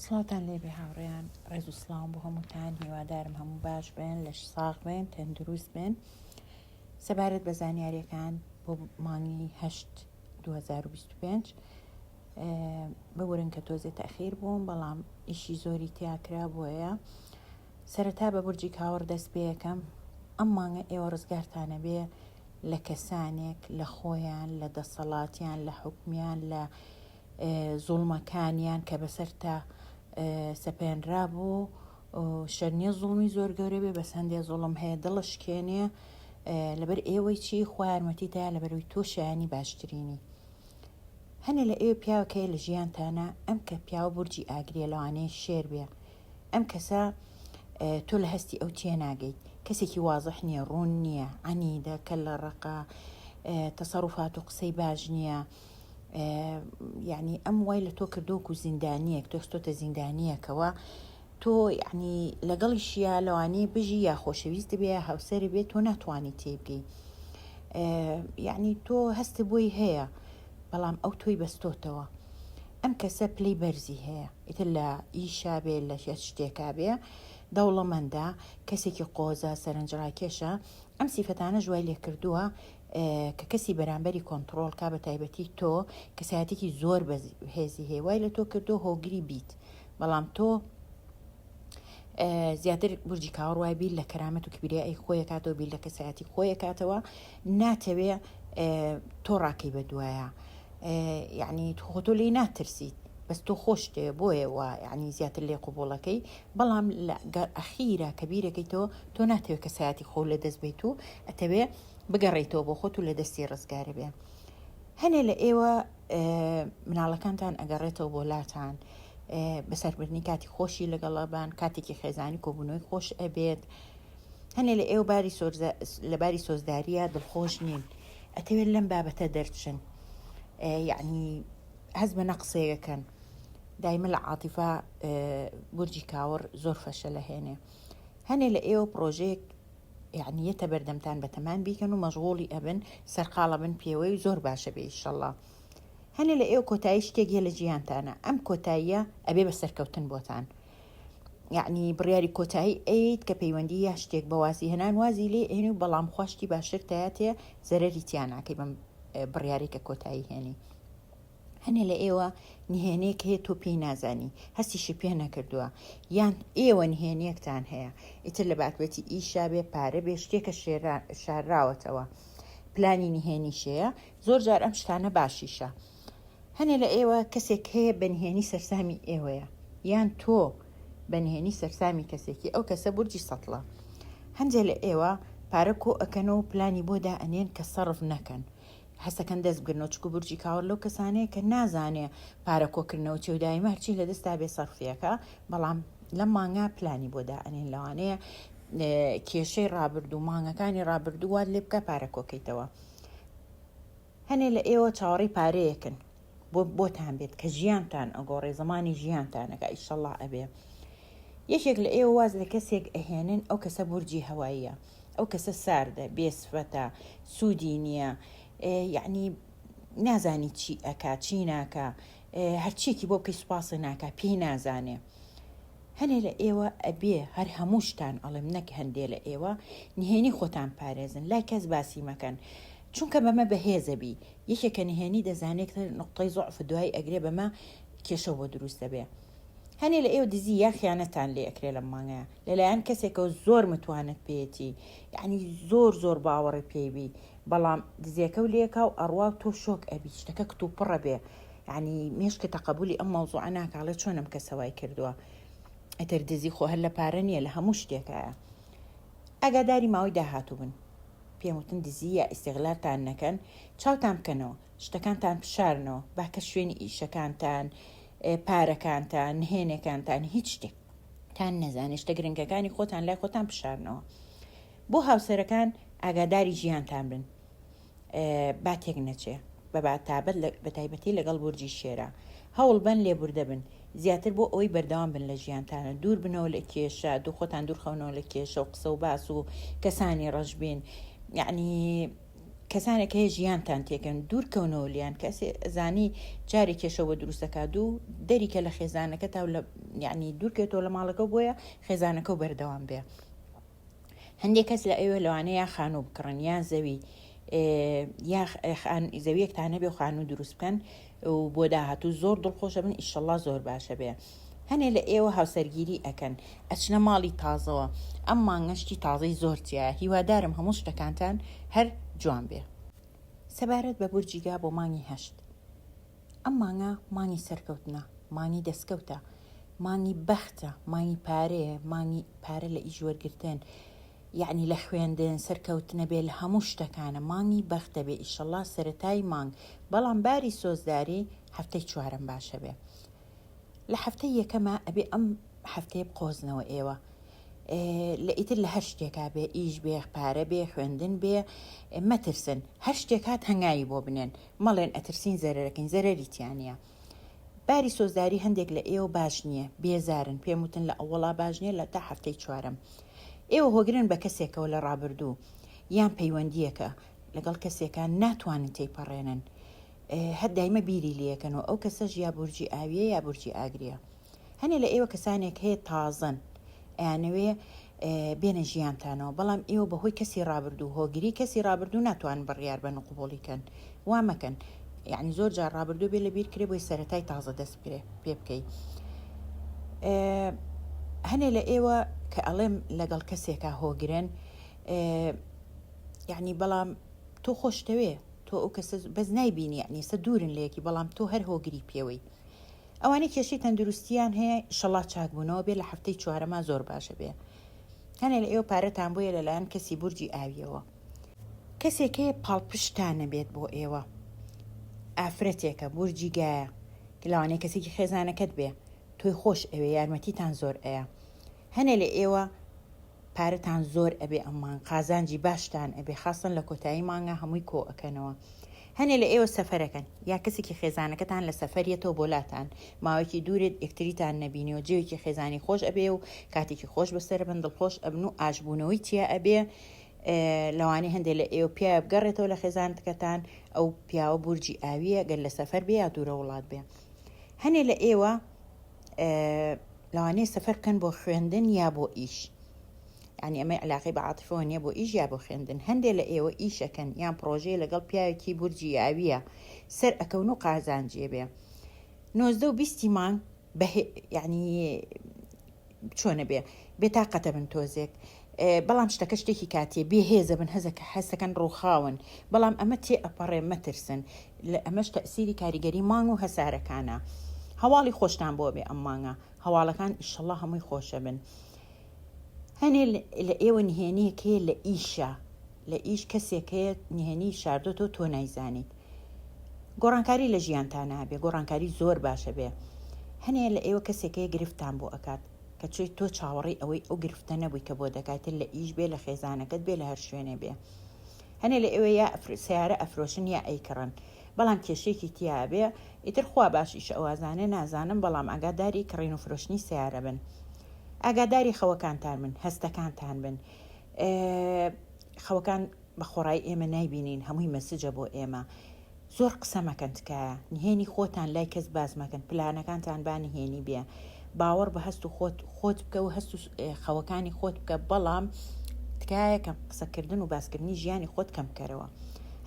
سڵاوتان لێبێ هاوڕێیان، ڕێز و سڵاوم بۆ هەمووتان، هیوادارم هەموو باش بن، لەش ساغ بن، تەندروست بن. سەبارەت بە زانیاریەکان بۆ مانگی هەشت 2025 ببورن کە تۆزێ تەخیر بووم بەڵام ئیشی زۆری تیاکرا بۆیە سەرەتا بە بورجی کاوڕ دەست پێەکەم ئەم مانگە ئێوە ڕزگارتانە بێ لە کەسانێک لە خۆیان لە دەسەڵاتیان لە حکومیان لە زوڵمەکانیان کە بەسەرتا سەپێنرابوو شەرنیە زوڵمی زۆر گەورە بێ بەس هەندێ زوڵم هەیە دڵشکێنێ لەبەر ئێوەی چی خوا یارمەتی تا لەبەروی تۆ شایانی باشترینی هەنێ لە ئێوە پیاوەکەی لە ژیانتانە ئەم کە پیاوە بورجی ئاگریە لەوانەیە شێر بێ ئەم کەسە تۆ لە هەستی ئەو تێناگەیت کەسێکی وازح نییە ڕوون نییە عەنیدە کە لە ڕقە تەسەڕوفات و قسەی باش نییە یعنی ئەم وای لە تۆ کردووەکو زیندانیەک تۆ خستۆتە زیندانیەکەوە تۆ یعنی لەگەڵیشیا لەوانەیە بژی یا خۆشەویست بێ یا هاوسەری بێت تۆ ناتوانانی تێبگەی یعنی تۆ هەست بۆی هەیە بەڵام ئەو تۆی بەستۆتەوە ئەم کەسە پلەی بەرزی هەیە ئیتر لە ئیشا بێ لە شتێکا بێ دەوڵەمەندە کەسێکی قۆزە سەرنجڕاکێشە ئەم سیفەتانەش وای لێکردووە کە کەسی بەرامبەری کۆنتڕۆڵ کا بە تایبەتی تۆ کەسایەتێکی زۆر بەهێزی هەیە وای لە تۆ کردو هۆگری بیت بەڵام تۆ زیاتر بورجی کاوڕ وای بیر لە کەرامەت و کبریایی خۆی کاتەوە بیر لە کەسایەتی خۆی کاتەوە ناتەوێ تۆ ڕاکەی بە دوایە یعنی خۆ تۆ لێی ناترسیت بەس تۆ خۆشتێ بۆیە وا یعنی زیاتر لێ قوبوڵەکەی بەڵام لە ئەخیرا کە بیرەکەیتەوە تۆ ناتەوێت کەسایەتی خۆ لە دەست بیت و ئەتەوێ بگەڕێیتەوە بۆ خۆت و لە دەستی ڕزگار بێ. هەنێ لە ئێوە مناڵەکانتان ئەگەڕێتەوە بۆ لاتان بەسەربردنی کاتی خۆشی لەگەڵەبان کاتێکی خێزانی کۆبوونەوەی خۆش ئەبێت هەنێ لە ئێوە باری لە باری سۆزداریە دڵخۆش نین ئەتەوێت لەم بابەتە دەرچن یعنی هەز بە نەقسەیەکەن دایمە لە عاتیفا بورجی کاوڕ زۆر فەشە لە هێنێ هەنێ لە ئێوە پرۆژەیەک یەعنی یەتە بەردەمتان بەتەمان بیکەن و مەشغوڵی ئەبن سەرقاڵ ئەبن پێوەی و زۆر باشە بێ ئیشەڵا هەنێ لە ئێوە کۆتایی شتێک یە لە ژیانتانە ئەم کۆتاییە ئەبێ بە سەرکەوتن بۆتان یعنی بڕیاری کۆتایی ئەیت کە پەیوەندی یا شتێک بە وازی هێنان وازی لێ ئێنی و بەڵام خواشتی باشتر تایەتێ زەرەری تیا ناکەی بەم بڕیارێک کە کۆتایی هێنی هەنێ لە ئێوە نهێنێک هەیە تۆ پێی نازانی هەستیشی پێ نەکردووە یان ئێوە نهێنیەکتان هەیە ئیتر لە باتبەتی ئیشا بێ پارە بێ شتێکە شارراوەتەوە پلانی نهێنیشەیە زۆر جار ئەم شتانە باشیشە هەنێ لە ئێوە کەسێک هەیە بە نهێنی سەرسامی ئێوەیە یان تۆ بە نهێنی سەرسامی کەسێکی ئەو کەسە بورجی سەتڵە هەندێ لە ئێوە پارە کۆ ئەکەنەوە پلانی بۆ دائەنێن کە سەرف نەکەن هەستەکەن دەست بگرنەوە چکو بورجی کاوەر لەو کەسانەیە کە نازانێ پارە کۆکردنەوە چیە و دایمە هەرچی لە دەستا بێ سەرفیەکە بەڵام لەم مانگا پلانی بۆ دائەنێن لەوانەیە کێشەی ڕابردوو مانگەکانی ڕابردوو وات لێ بکە پارە کۆکەیتەوە هەنێ لە ئێوە چاوەڕێی پارەیەکن بۆ بۆتان بێت کە ژیانتان ئەگۆڕێ زمانی ژیانتانەکە ئیشەڵا ئەبێ یەکێک لە ئێوە واز لە کەسێک ئەهێنن ئەو کەسە بورجی هەواییە ئەو کەسە ساردە بێ سفەتە سوودی نییە یعنی نازانی چی ئەکا چی ناکا هەرچیەکی بۆ بکەی سوپاسی ناکا پێی نازانێ هەنێ لە ئێوە ئەبێ هەر هەمووشتان ئەڵێم نەک هەندێ لە ئێوە نهێنی خۆتان پارێزن لای کەس باسی مەکەن چونکە بەمە بەهێزەبی یەکێکە نهێنی دەزانێت نقطەی زۆعف دوای ئەگرێ بەمە کێشە بۆ دروست دەبێ هەنێ لە ئێوە دزی یا خیانەتان لێ ئەکرێ لەم مانگەیا لەلایەن کەسێکەوە زۆر متوانەت پێیەتی یعنی زۆر زۆر باوەڕی پێی بی بەڵام دزێکە و لێکا و ئەڕوا و تۆ شۆک ئەبی شتەکە کتوپڕە بێ یعنی مێشکە تەقەبولی ئەم مەوزوعە ناکاڵێ چۆن ئەم کەسە وای کردووە ئیتر دزی خۆ هەر لە پارە نییە لە هەموو شتێکایە ئاگاداری ماوەی داهاتوو بن پێم وتن دزی یا ئیستیغلالتان نەکەن چاوتان بکەنەوە شتەکانتان بشارنەوە با کەس شوێنی ئیشەکانتان پارەکانتان نهێنێکانتان هیچ شتێک تان نەزانێت شتە گرنگەکانی خۆتان لای خۆتان بشارنەوە بۆ هاوسەرەکان ئاگاداری ژیانتان بن با تێک نەچێ بە تابەت بە تایبەتی لەگەڵ بورجی شێرە هەوڵ بەن لێبوردە بن زیاتر بۆ ئەوەی بەردەوام بن لە ژیانتانە دوور بنەوە لە کێشە دوو خۆتان دوورخەونەوە لە کێشە و قسە و باس و کەسانی ڕەشبین یعنی. کەسانێک هەیە ژیانتان تێکەن دوورکەونەوە لیان کەسێ زانی جارێ کێشە بۆ دروست دەکات و دەریکە لە خێزانەکە تا لە یعنی دوورکەوێتەوە لە ماڵەکە بۆیە خێزانەکە و بەردەوام بێ هەندێک کەس لە ئێوە لەوانەیە یا خانوو بکڕن یان زەوی یا زەویەکتان هەبێ و خانوو دروست بکەن و بۆ داهاتوو زۆر دڵخۆشە بن ئیشەڵا زۆر باشە بێ هەنێ لە ئێوە هاوسەرگیری ئەکەن ئەچنە ماڵی تازەوە ئەم مانگە شتی تازەی زۆر تیایە هیوادارم هەموو شتەکانتان هەر جوان بێ. سەبارەت بە بورجی گا بۆ مانگی هەشت ئەم مانگە مانگی سەرکەوتنە مانگی دەستکەوتە مانگی بەختە مانگی پارەیە مانگی پارە لە ئیش وەرگرتن یەعنی لە خوێندن سەرکەوتنە بێ لە هەموو شتەکانە مانگی بەختە بێ ئیشەڵا سەرەتای مانگ بەڵام باری سۆزداری هەفتەی چوارەم باشە بێ لە هەفتەی یەکەما ئەبێ ئەم هەفتەیە بقۆزنەوە ئێوە لە ئیتر لە هەر شتێکا بێ ئیش بێ پارە بێ خوێندن بێ مەترسن هەر شتێک هات هەنگاوی بۆ بنێن مەڵێن ئەترسین زەرەرەکەین زەرەری تیانە باری سۆزداری هەندێک لە ئێوە باش نییە بێزارن پێم وتن لە ئەوەڵا باش نییە لە تا هەفتەی چوارەم ئێوە هۆگرن بە کەسێکەوە لە ڕابردوو یان پەیوەندیەکە لەگەڵ کەسێکە ناتوانن تێیپەڕێنن هەر دایمە بیری لێکەنەوە ئەو کەسەش یا بورجی ئاویە یا بورجی ئاگریە هەنێ لە ئێوە کەسانێک هەیە تازەن ئەیانەوێ بێنە ژیانتانەوە بەڵام ئێوە بەهۆی کەسی ڕابردوو هۆگری کەسی ڕابردوو ناتوان بڕیار بەن و قبوڵی کەن وا مەکەن یعنی زۆر جار ڕابردوو بێ لە بیر کرێ بۆی سەرەتای تازە دەست بکرێ پێ بکەی هەنێ لە ئێوە کە ئەڵێم لەگەڵ کەسێکا هۆگرن یعنی بەڵام تۆ خۆشتەوێ تۆ ئەو کەسە بەس نایبینی یەعنی ئێستا دوورن لە یەکی بەڵام تۆ هەر هۆگری پێوەی ئەوانەی کێشەی تەندروستیان هەیە ئیشەڵا چاک بوونەوە بێ لە هەفتەی چوارەما زۆر باشە بێ هەنێ لە ئێوە پارەتان بۆیە لەلایەن کەسی بورجی ئاویەوە کەسێک هەیە پاڵپشتان نەبێت بۆ ئێوە ئافرەتێکە بورجی گایە لەوانەیە کەسێکی خێزانەکەت بێ تۆی خۆش ئەوێ یارمەتیتان زۆر ئەیە هەنێ لە ئێوە پارەتان زۆر ئەبێ ئەم مانگ قازانجی باشتان ئەبێ خاسەن لە کۆتایی مانگا هەمووی کۆ ئەکەنەوە هەنێ لە ئێوە سەفەرەکەن یا کەسێکی خێزانەکەتان لە سەفەریەتەوە بۆ لاتان ماوەیەکی دوورێت یەکتریتان نەبینیوە جێوێکی خێزانی خۆش ئەبێ و کاتێکی خۆش بەسەربن دڵخۆش ئەبن و ئاشبوونەوەی تیا ئەبێ لەوانەیە هەندێک لە ئێوە پیاوە بگەڕێتەوە لە خێزانەکەتان ئەو پیاوە بورجی ئاویە گەر لە سەفەر بێ یا دوورە وڵات بێ هەنێ لە ئێوە لەوانەیە سەفەر بکەن بۆ خوێندن یا بۆ ئیش یعنی ئەمە علاقەی بە عاتفەوە نییە بۆ ئیش یا بۆ خوێندن هەندێک لە ئێوە ئیشەکەن یان پرۆژەیە لەگەڵ پیاوێکی بورجی یاویە سەر ئەکەون و قازانجیە بێ نۆزدە و بیستی مانگ بە یعنی چۆنە بێ بێتاقەتە بن تۆزێک بەڵام شتەکە شتێکی کاتیە بێ هێزە بن هەزەکە هەستەکەن ڕووخاون بەڵام ئەمە تێ ئەپەڕێ مەترسن لە ئەمەش تەئسیری کاریگەری مانگ و هەسارەکانە هەواڵی خۆشتان بۆ بێ ئەم مانگە هەواڵەکان ئیشەڵا هەمووی خۆشە بن هەنێ لە ئێوە نهێنیەک هەیە لە ئیشە لە ئیش کەسێک هەیە نهێنی شاردۆتەوە تۆ نایزانیت گۆڕانکاری لە ژیانتا نابێ گۆڕانکاری زۆر باشە بێ هەنێ لە ئێوە کەسێک هەیە گرفتان بۆ ئەکات کە چۆی تۆ چاوەڕێی ئەوەی ئەو گرفتە نەبووی کە بۆ دەکات لە ئیش بێ لە خێزانەکەت بێ لە هەر شوێنێ بێ هەنێ لە ئێوە یا سیارە ئەفرۆشن یا ئەیکڕن بەڵام کێشەیەکی تیا بێ ئیتر خوا باش ئیش ئەوازانێ نازانم بەڵام ئاگاداری کڕین و فرۆشتنی سیارە بن ئاگاداری خەوەکانتان بن هەستەکانتان بن خەوەکان بە خۆڕایی ئێمە نایبینین هەمووی مەسجە بۆ ئێمە زۆر قسە مەکەن تکایە نهێنی خۆتان لای کەس باس مەکەن پلانەکانتان با نهێنی بێ باوەڕ بە هەست و خۆت خۆت بکە و هەست و خەوەکانی خۆت بکە بەڵام تکایە کەم قسەکردن و باسکردنی ژیانی خۆت کەم بکەرەوە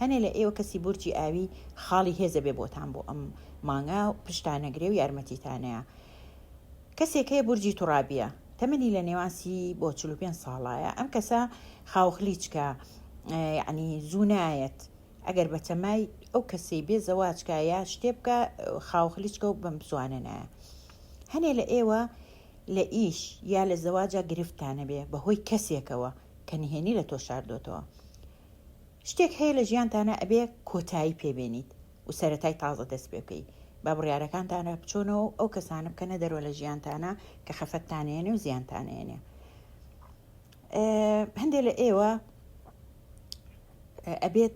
هەنێ لە ئێوە کەسی بورجی ئاوی خاڵی هێزە بێ بۆتان بۆ ئەم مانگا پشتانەگرێ و یارمەتیتانەیە کەسێک هەیە بورجی توڕابیە تەمەنی لە نێوان سی بۆ 45 ساڵایە ئەم کەسە خاوخلیچکە یعنی زوو نایەت ئەگەر بەتەمای ئەو کەسەی بێ زەواج کا یا شتێ بکا خاوخلیچکە و بەم زوانە نایە هەنێ لە ئێوە لە ئیش یا لە زەواجا گرفتتان هەبێ بەهۆی کەسێکەوە کە نهێنی لە تۆ شاردۆتەوە شتێک هەیە لە ژیانتانە ئەبێ کۆتایی پێ بێنیت و سەرەتای تازە دەست پێ بکەی با بڕیارەکانتانە بچۆنەوە و ئەو کەسانە بکەنە دەرەوە لە ژیانتانە کە خەفەتتان ئەیەنێ و زیانتان ئەیەنێ هەندێک لە ئێوە ئەبێت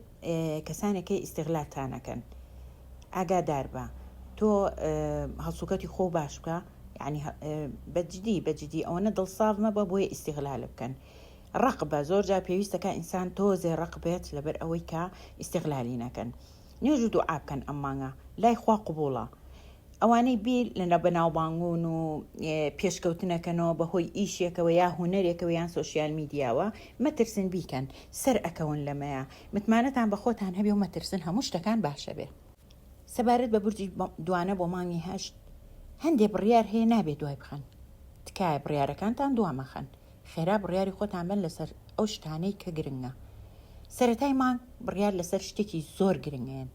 کەسانێک هەیە ئیستغلالتان ئەکەن ئاگادار بە تۆ هەڵسوکەتی خۆ باش بکە یعنی بەجدی بەجدی ئەوەنە دڵساف مەبە بۆیە ئیستغلال بکەن. ڕەق بە زۆر جار پێویستە کە ئینسان تۆزێ ڕەق بێت لەبەر ئەوەی کە ئیستغلالی نەکەن. نوێژ و دوعا بکەن ئەم مانگە لای خوا قبوڵە. ئەوانەی بیر لە بەناوبانگبوون و پێشکەوتنەکەنەوە بەهۆی ئیشێکەوە یا هونەرێکەوە یان سۆشیال میدیاوە مەترسن بیکەن سەر ئەکەون لەمەیا متمانەتان بە خۆتان هەبێ و مەترسن هەموو شتەکان باشەبێ. سەبارەت بە بورجی دوانە بۆ مانگی هەشت هەندێ بڕیار هەیە نابێ دوای بخەن تکایە بڕیارەکانتان دوا مەخەن خێرا بڕیاری خۆتان بەن لەسەر ئەو شتانەی کە گرنگە سەرەتای مانگ بڕیار لەسەر شتێکی زۆر گرنگەیەن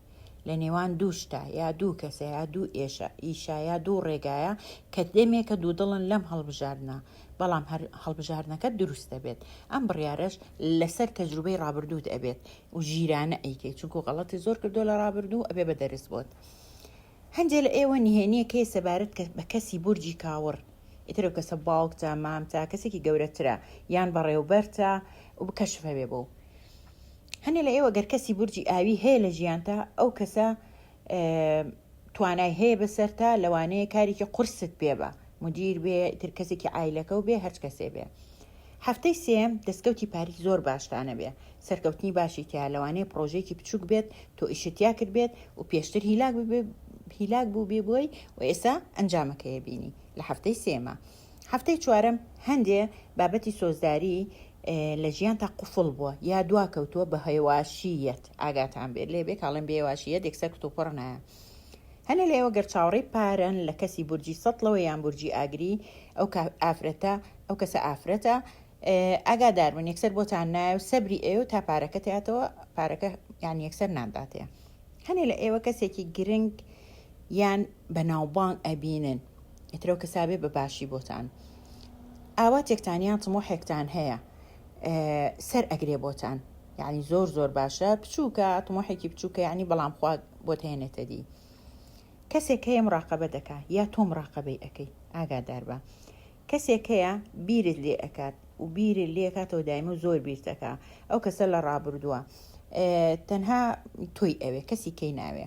لە نێوان دوو شتە یا دوو کەسە یا دوو ئێشە ئیشە یا دوو ڕێگایە کە دەمێکە دوودڵن لەم هەڵبژاردنە بەڵام هەر هەڵبژاردنەکەت دروست دەبێت ئەم بڕیارەش لەسەر تەجروبەی ڕابردووت ئەبێت و ژیرانە ئەیکەی چونکو غەڵەتی زۆر کردووە لە ڕابردوو ئەبێ بە دەرس بۆت هەندێ لە ئێوە نهێنیەک هەیە سەبارەت بە کەسی بورجی کاوڕ ئیتر ئەو کەسە باوکتە مامتە کەسێکی گەورەترە یان بەڕێوبەرتە و بکەشف هەبێ بۆ هەنێ لە ئێوە گەر کەسی بورجی ئاوی هەیە لە ژیانتا ئەو کەسە توانای هەیە بەسەرتا لەوانەیە کارێکی قورست پێ بە مدیر بێ ئیتر کەسێکی عایلەکە و بێ هەرچ کەسێ بێ هەفتەی سێیەم دەستکەوتی پارەی زۆر باشتانە بێ سەرکەوتنی باشی تیا لەوانەیە پڕۆژەیەکی بچوک بێت تۆ ئیشت تیا کردبێت و پێشتر هیلاک ببێ هیلاک بووبێ بۆی و ئێستا ئەنجامەکەی بینی لە هەفتەی سێیەما هەفتەی چوارەم هەندێ بابەتی سۆزداری لە ژیان تا قوفڵ بووە یا دوا کەوتووە بە هێواشیەت ئاگاتان بێت لێ بێ کاڵێن بێ هێواشیەت یەکسەر کتوپڕ نایە هەنێ لە ئێوە گەر چاوەڕێی پارەن لە کەسی بورجی سەتڵەوە یان بورجی ئاگری ئەو ئافرەتە ئەو کەسە ئافرەتە ئاگادار بن یەکسەر بۆتان نایە و سەبری ئێوە تا پارەکە تیاتەوە پارەکە یان یەکسەر نانداتێ هەنێ لە ئێوە کەسێکی گرنگ یان بەناوبانگ ئەبینن ئیترەو کەسابێ بە باشی بۆتان ئاواتێکتان یان تمۆحێکتان هەیە سەر ئەگرێ بۆتان یعنی زۆر زۆر باشە بچووکە تمۆحێکی بچووکە یعنی بەڵام خوا بۆت هێنێتە دی کەسێک هەیە مراقەبە دەکا یا تۆ مراقەبەی ئەەکەی ئاگادار بە کەسێک هەیە بیرت لێ ئەکات و بیرت لێ ئەکاتەوە دایمە و زۆر بیرت ئەکا ئەو کەسە لە ڕابردووە تەنها تۆی ئەوێ کەسی کەی ناوێ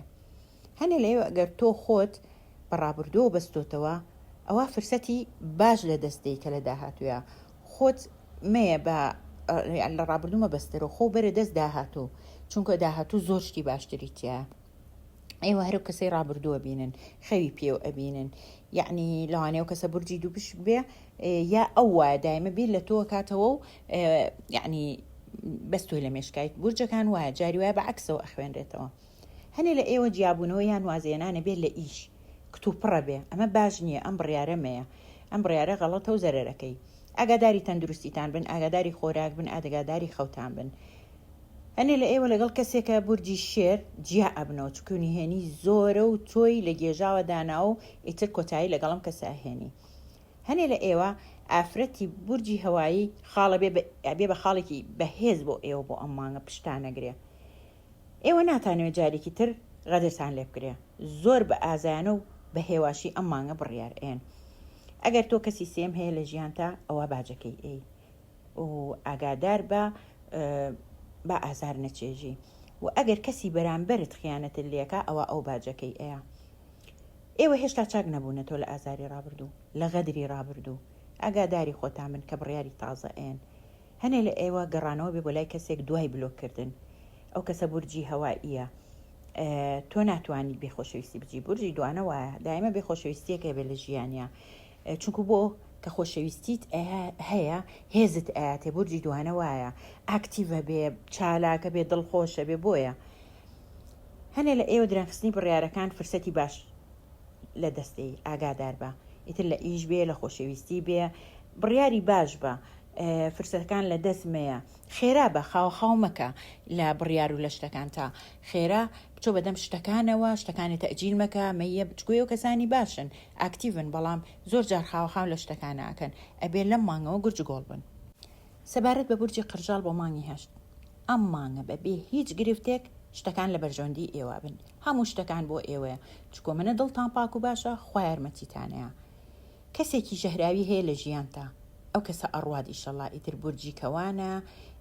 هەنێ لە ئێوە ئەگەر تۆ خۆت بە ڕابردووە بەستۆتەوە ئەوە فرسەتی باش لە دەست دێی کە لە داهاتووە خۆت مەیە بە لە ڕابردوو مەبەستەرەوە خۆ بەرە دەست داهاتوو چونکە داهاتوو زۆر شتی باشتری تیایە ئێوە هەرو کەسەی ڕابردووە بینن خەوی پێو ئەبینن یعنی لەوانەیە و کەسە بورجی دوو پشک بێ یا ئەو وایە دایمە بیر لە تۆ کاتەوە و یعنی بەس تۆی لە مێشکایت بورجەکان وایە جاری وایە بە عەکسەوە ئەخوێنرێتەوە هەنێ لە ئێوە جیابوونەوە یان وازێنانە بێت لە ئیش کتوپڕە بێ ئەمە باش نییە ئەم بڕیارە مەیە ئەم بڕیارە غەڵەتە و زەرەرەکەی ئاگاداری تەندروستیتان بن ئاگاداری خۆراک بن ئادگاداری خەوتان بن هەنێ لە ئێوە لەگەڵ کەسێکە بورجی شێر جیا ئەبنەوە چونکو نهێنی زۆرە و تۆی لە گێژاوە داناوە و ئیتر کۆتایی لەگەڵ ئەم کەسە ئەهێنی هەنێ لە ئێوە ئافرەتی بورجی هەوایی خاڵە بێ بێ بە خاڵێکی بەهێز بۆ ئێوە بۆ ئەم مانگە پشتانەگرێ ئێوە ناتانەوێ جارێکی تر غەدرتان لێ بکرێ زۆر بە ئازایانە و بە هێواشی ئەم مانگە بڕیار ئێن ئەگەر تۆ کەسی سێم هەیە لە ژیانتا ئەوە باجەکەی ئەی و ئاگادار بە با ئازار نەچێژی و ئەگەر کەسی بەرامبەرت خیانەتت لێکا ئەوا ئەو باجەکەی ئەیا. ئێوە هێشتا چاک نەبوونەتەوە لە ئازاری ڕابردوو، لە غەدری ڕابردوو. ئاگاداری خۆتان بن کە بڕیاری تازە ئەیەن. هەنێ لە ئێوە گەڕانەوە بێ بۆ لای کەسێک دوای بلۆک کردن. ئەو کەسە بورجی هەوائیە. تۆ ناتوانیت بێ خۆشەویستی بجی. بورجی دوانە وایە. دایمە بێ خۆشەویستیەک هەبێ لە ژیانیا. چونکو بۆ کە خۆشەویستیت هەیە هێزت ئەیاتێ بورجی دوانە وایە ئاکتیڤە بێ چالاکە بێ دڵخۆشە بێ بۆیە هەنێ لە ئێوە درەنگخستنی بڕیارەکان فرسەتی باش لە دەستەی ئاگادار بە ئیتر لە ئیش بێ لە خۆشەویستی بێ بڕیاری باش بە فرسەتەکان لە دەست مەیە خێرا بە خاوە خاو مەکە لە بڕیار و لە شتەکانتا خێرا بچۆ بەدەم شتەکانەوە شتەکانی تەئجیل مەکە مەیە بچکۆیەوە کەسانی باشن ئاکتیڤن بەڵام زۆر جار خاوە خاو لە شتەکانە ئەکەن ئەبێ لەم مانگەوە گورج گۆڵ بن. سەبارەت بە بورجی قرژاڵ بۆ مانگی هەشت ئەم مانگە بە بێ هیچ گرفتێک شتەکان لە بەرژەوەندی ئێوە بن هەموو شتەکان بۆ ئێوەیە چکۆ منە دڵتان پاک و باشە خوا یارمەتیتانەیە کەسێکی ژەهراوی هەیە لە ژیانتا ئەو کەسە ئەڕوات ئیشەڵا ئیتر بورجی کەوانە